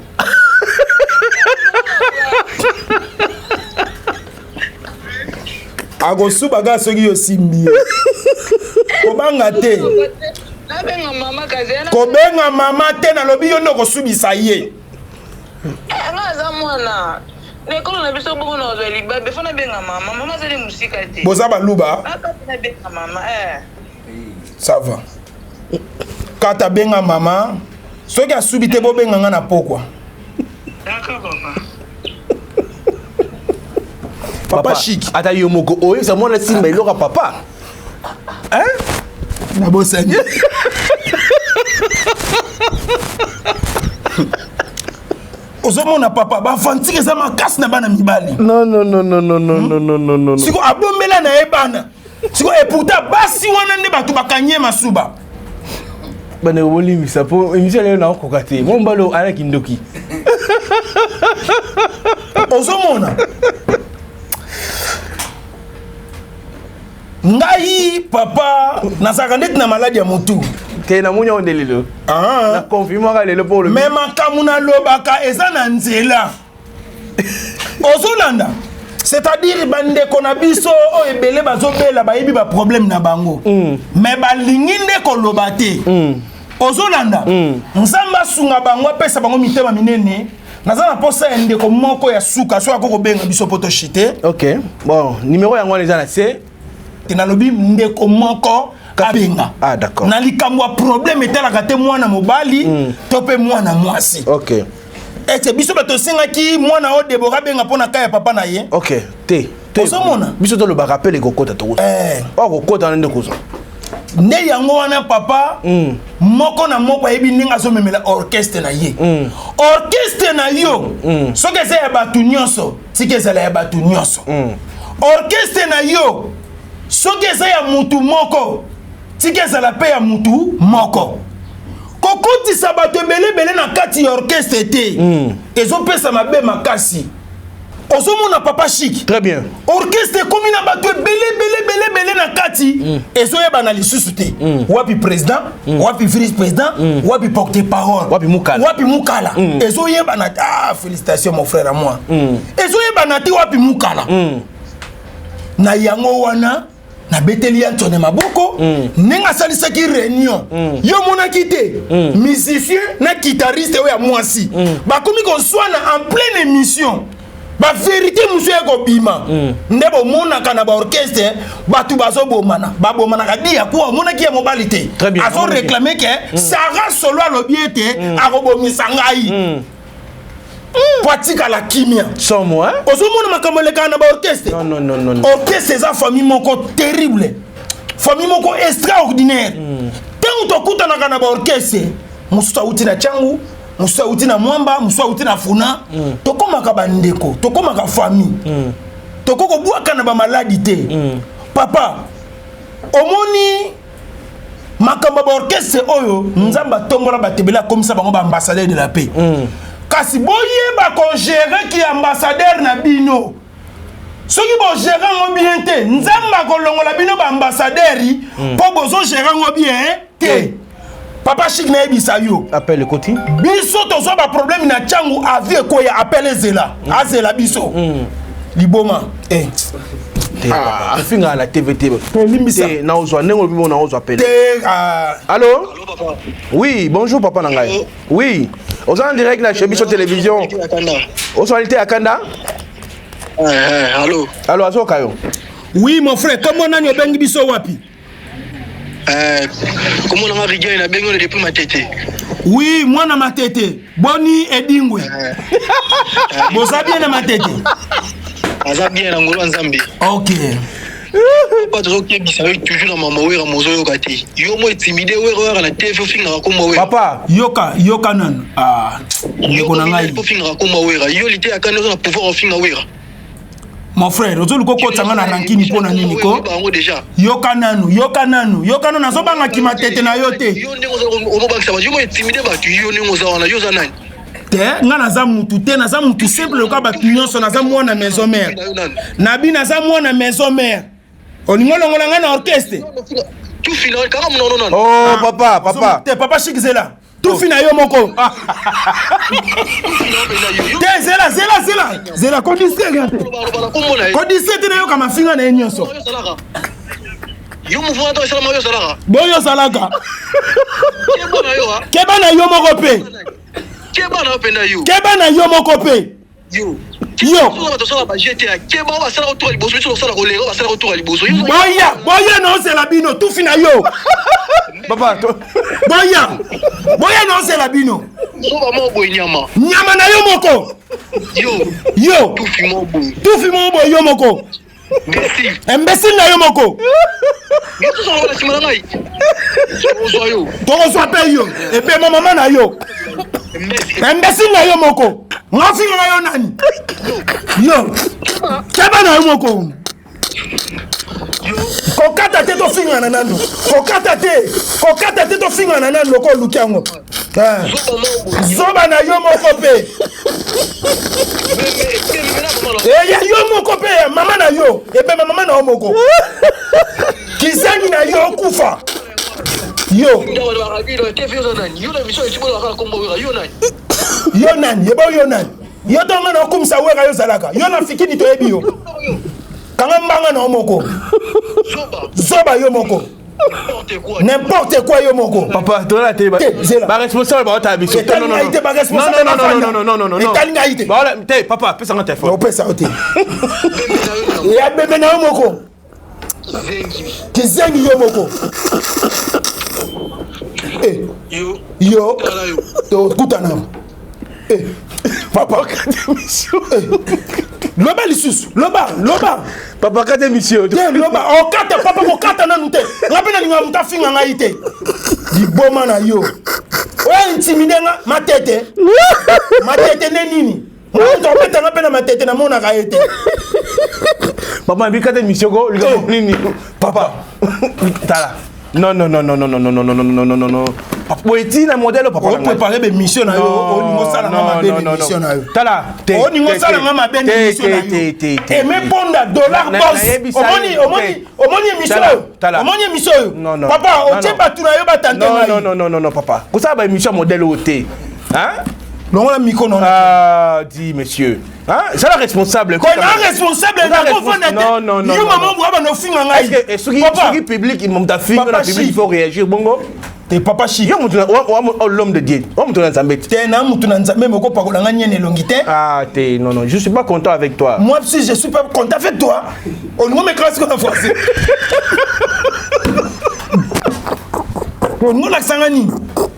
Akosuba kaka soki yo osimbi ye. Kobanga te. Nabenga mama kasi? Kobenga mama te. Nalobi yo nde okosubisa ye. Nga aza mwana na ekolo na biso bongo, na kozwa libabe, fo nabenga mama. Mama azali mosika te. Boza baluba? Akati, nabenga mama, eh. Ça va, kata, benga mama. Soki asubi te, bobenga nga na pokwa. D'accord, papa. Papa Chic. Ata yo moko oyebisa mwana simba eloko ya papa. Hein? Nabosani. Ozomona papa, bavantire eza makasi na bana mibali. Non, non, non, non, non, non, non, non, non, non. Siko abombela na ye bana. Siko et pourtant basi wana nde bato bakangi ye masuba. Bandeko bolimbisa mpo émission lelo nakokoka te. Mwa mobali oyo alaki ndoki. Ozomona ngai papa nazalaka ndeti na maladi ya motu te, namoni yango nde lelo. Ah. Na confirmaka lelo mpo olobi. Me makambo nalobaka eza na nzela. Ozolanda, c'est-à-dire bandeko na biso oyo ebele bazobela, bayebi baproblème na bango, me balingi nde koloba te. Ozolanda, Nzambe asunga bango, apesa bango mitema minene. Naza na posa ya ndeko moko ya suka, soki akoki kobenga biso mpo toshite. Ok, bon, numéro yango wana eza na se. Te, nalobi ndeko moko abenga. Ah, d'accord. Na likambo ya problème etalaka te mwana mobali to mpe mwana mwasi. Ok. Ete biso bato tosengaki mwana oyo Debora abenga mpo na ka ya papa na ye. Ok, te te. Ozomona? Biso tolobaka appel ekokota, tokozwa. Oyo akokota wana nde kozwa. Nde yango wana papa, moko na moko ayebi ndenge azomemela orchestre na ye. Orchestre na yo, soki eza ya bato nyonso, tika ezala ya bato nyonso. Orchestre na yo, soki eza ya mutu moko, tika ezala mpe ya mutu moko. Kokotisa bato ebele ebele na kati ya orchestre te, ezopesa mabe makasi. Ozomona papa Chic? Très bien. Orchestre ekomi na bato ebele ebele ebele ebele na kati, ezoyebana lisusu te wapi président, wapi vice président, wapi porte parole, Wapi Mukala. wapi Mukala. Ezoyebana te. Ah, félicitations mon frère à moi. Ezoyebana te wapi Mukala. Na yango wana nabeteli ya Ntone maboko, ndenge asalisaki réunion. Yo omonaki te musicien na guitariste oyo ya mwasi bakomi koswana en pleine émission? Bavérité mosusu ya kobima nde bomonaka na baorchestre, bato bazobomana, babomanaka di ya kuwa. Omonaki ya mobali te? Très bien. Azoréclame ke Sara Solo alobi ete akobomisa ngai po atikala kimia. Somo, hein? Ozomona makambo elekaka na baorchestre? Non, non, non, non, non. Orchestre eza famille moko terrible, famille moko extraordinaire. Ntango tokutanaka na baorchestre, mosusu awuti na Tshangu, mosusu awuti na Mwamba, mosusu awuti na Funa, tokomaka bandeko, tokomaka famille, tokoki kobwaka na bamaladi te. Papa, omoni makambo ya baorchestre oyo, Nzambe atombola bato ebele, akomisa bango baambassadeur de la paix. Kasi boyeba kogérer ki ambassadeur na bino. Soki bogérer yango bien te, Nzambe akolongola bino baambassadeur mpo bozogérer yango bien te. Papa Chik, nayebisa yo. Appel ekoti. Biso tozwa baproblème na Ntiangu, avi ekweya, appel ezela, azela biso liboma, eh. Te, papa, ofingaka na TV te. Limbisa. Te, naozwa ndenge olobi mo, naozwa appel. Te, ah. Allo? Oui, bonjour papa na ngai. Oui, oza en direct na chez biso télévision. Oswali te ya kanda. Allo? Allo, azoka yo. Oui mon frère, kombo nani, obengi biso wapi? Kombo nanga Rigel, nabengi oyo depuis Matete. Oui, mwana Matete, boni Edingwe? Boza bien na Matete? Aza bien na ngolo ya Nzambe. Ok. Papa, tozokebisa yo toujours na mama Wera, mozoyoka te. Yo mo intimide Wera, oyaka na TV ofingaka kombo Wera. Papa. Yoka, yoka nanu. Ah, ndeko na ngai. Ofingaka kombo Wera, yo lite ya kanda, oza na pouvoir ofinga Wera? Mon frère, ozoluka okotisa nga na rankini mpo na nini ko? Bango déjà. Yoka nanu, yoka nanu, yoka nanu, nazobanga Matete na yo te. Yo ndenge ozobangisa bato, yo mo intimide bato, yo ndenge oza wana, yo oza nani? Te, nga naza mutu te, naza mutu simple lokola bato nyonso. Naza mwana maison mère nabi, naza mwana maison mère. Olingi olongola nga na orchestre? Tufi na kaka monoko nano. Oh papa, papa. Te, papa Chik, zela, tufi na yo moko te. Zela, zela, zela, zela, kodistraire te, kodistraire te, nayoka mafinga na ye nyonso. Yo mouvement to esalama, yo ozalaka. Boyo ozalaka. Keba na yo. Keba na yo moko mpe. Keba na yo mpenza yo. Keba na yo moko mpe. Yo. Yo. Tosala baje te, keba. Oyo basala kotoka liboso, biso tosala koleka. Oyo basala kotoka liboso. Boya, boya, na ozela bino. Tufi na yo. Papa to... Boya, boya, na ozela bino. Soba moko boye, nyama. Nyama na yo moko. Yo. Yo. Tufi moko boye. Tufi moko boye, yo moko. Imbécile. Imbécile na yo moko. Tokozwa mpe yo ebema mama na yo imbécile na yo moko. Nga finga yo nani? Yo keba na yo moko. Kokata te, tofingana nanu. Kokata te, kokata te, tofingana nanu. Loko oluki yango, zoba na yo moko mpe eya yo moko mpe ya mama na yo, ebema mama na yo moko, kizangi na yo, okufa yo. Yo nani? Yeba yo nani? Yo ntongo na okumisa Wera, yo ozalaka yo na fikini, toyebi yo. Kanga mbanga na yo moko, zoba yo moko, n'importe quoi, yo moko. Papa, tola te. Ba responsable baotala biso. Etali ngai te, ba responsable. Etali ngai te. Te, papa, pesanga telefone. Opesa yo te, ya bebe na yo moko, kizengi yo moko. Yo tokutana, papa. Loba lisusu, loba, loba. Papa, kata émission. Te, loba. Okata, papa, kokata nanu te. Nga mpe nalinga moto afinga ngai te. Liboma na yo oyo, intimide nga. Matete, matete nde nini? Moto abetanga mpe na matete, namonaka ye te. Papa, bikata émission ko likambo nini? Papa, tala, non, non, non, non, non, non, non, non, non, non, non, non, non, boye ntina modèle, papa. Opréparé bémission na yo, olingi osalanga mabe na émission na yo. Tala. Olingi osalanga mabe na émission na yo. Eme Ponda Dollar Boss, omoni, omoni, omoni émission oyo, omoni émission oyo, papa, otie bato na yo batante. Non, non, non, non, non, papa, kosala ba émission modèle oyo te. Longola micro. Non, ah, dis monsieur. Hein? C'est la responsable. Quand un responsable, non, non, non. Yo maman, bwa bano finga ngai. Soki soki public il monta finga na public, il faut réagir bongo. Te, papa chi. Yo mutu l'homme de Dieu. O mutu na Nzambe. Te, na mutu na Nzambe moko pakola nga nyene elongi te. Ah te, non, non, je suis pas content avec toi. Moi aussi je suis pas content avec toi. Olingo m'écrase comme français. Olingo lakisanga nini?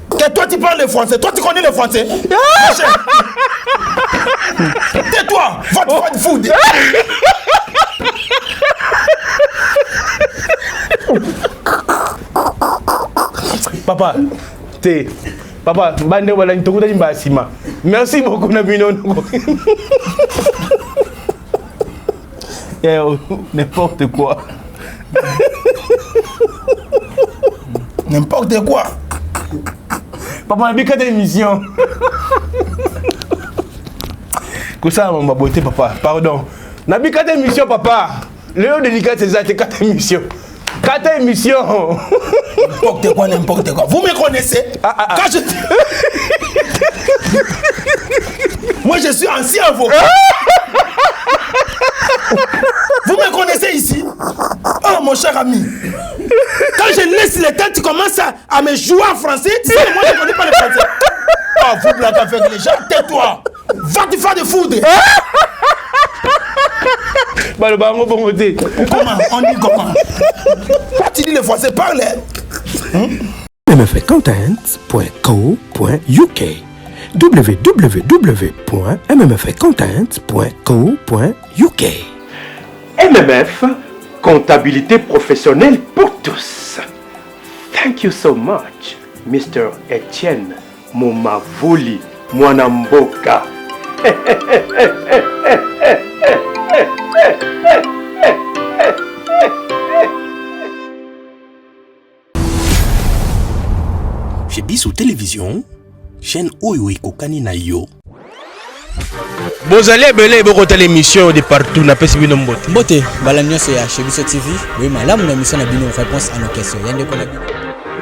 Que toi tu parles le français, toi tu connais le français. Tais-toi, va te faire foutre. Papa, te. Papa, bande wala ntokutani mbala nsima. Merci beaucoup na bino. N'importe quoi. N'importe quoi. Papa, nabikata émission. Kosala mamba beauté, papa. Pardon. Nabikata émission, papa. Lelo délicate eza te, kata émission. Kata émission. N'importe quoi, n'importe quoi. Vous me connaissez? Ah, ah, ah. Quand je... Moi, je suis ancien avocat. Vous me connaissez ici? Oh, mon cher ami. Quand je laisse le temps, tu commences à me jouer en français. Tu sais, moi, je ne connais pas le français. Oh, vous blaguez avec les gens. Tais-toi. Va te faire de foudre. Baloba yango bongo te. Comment on dit? Comment? Quand tu dis le français, parle. Hein? Mmfcontent.co.uk, www.mmfcontent.co.uk. MMF, comptabilité professionnelle pour tous. Thank you so much, Mr. Etienne Momavoli Mwanamboka. Chez Biso Télévision, chaîne oyo ekokani na yo. Bozali ebele bokotala émission de partout, napesi bino mbote. Mbote mbala nyonso ya Chez Biso TV, boye malamu na émission na bino Réponse à nos questions ya ndeko na bino.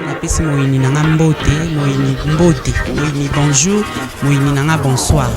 Napesi moyini na nga mbote, moyini mbote, moyini bonjour, moyini na nga bonsoir.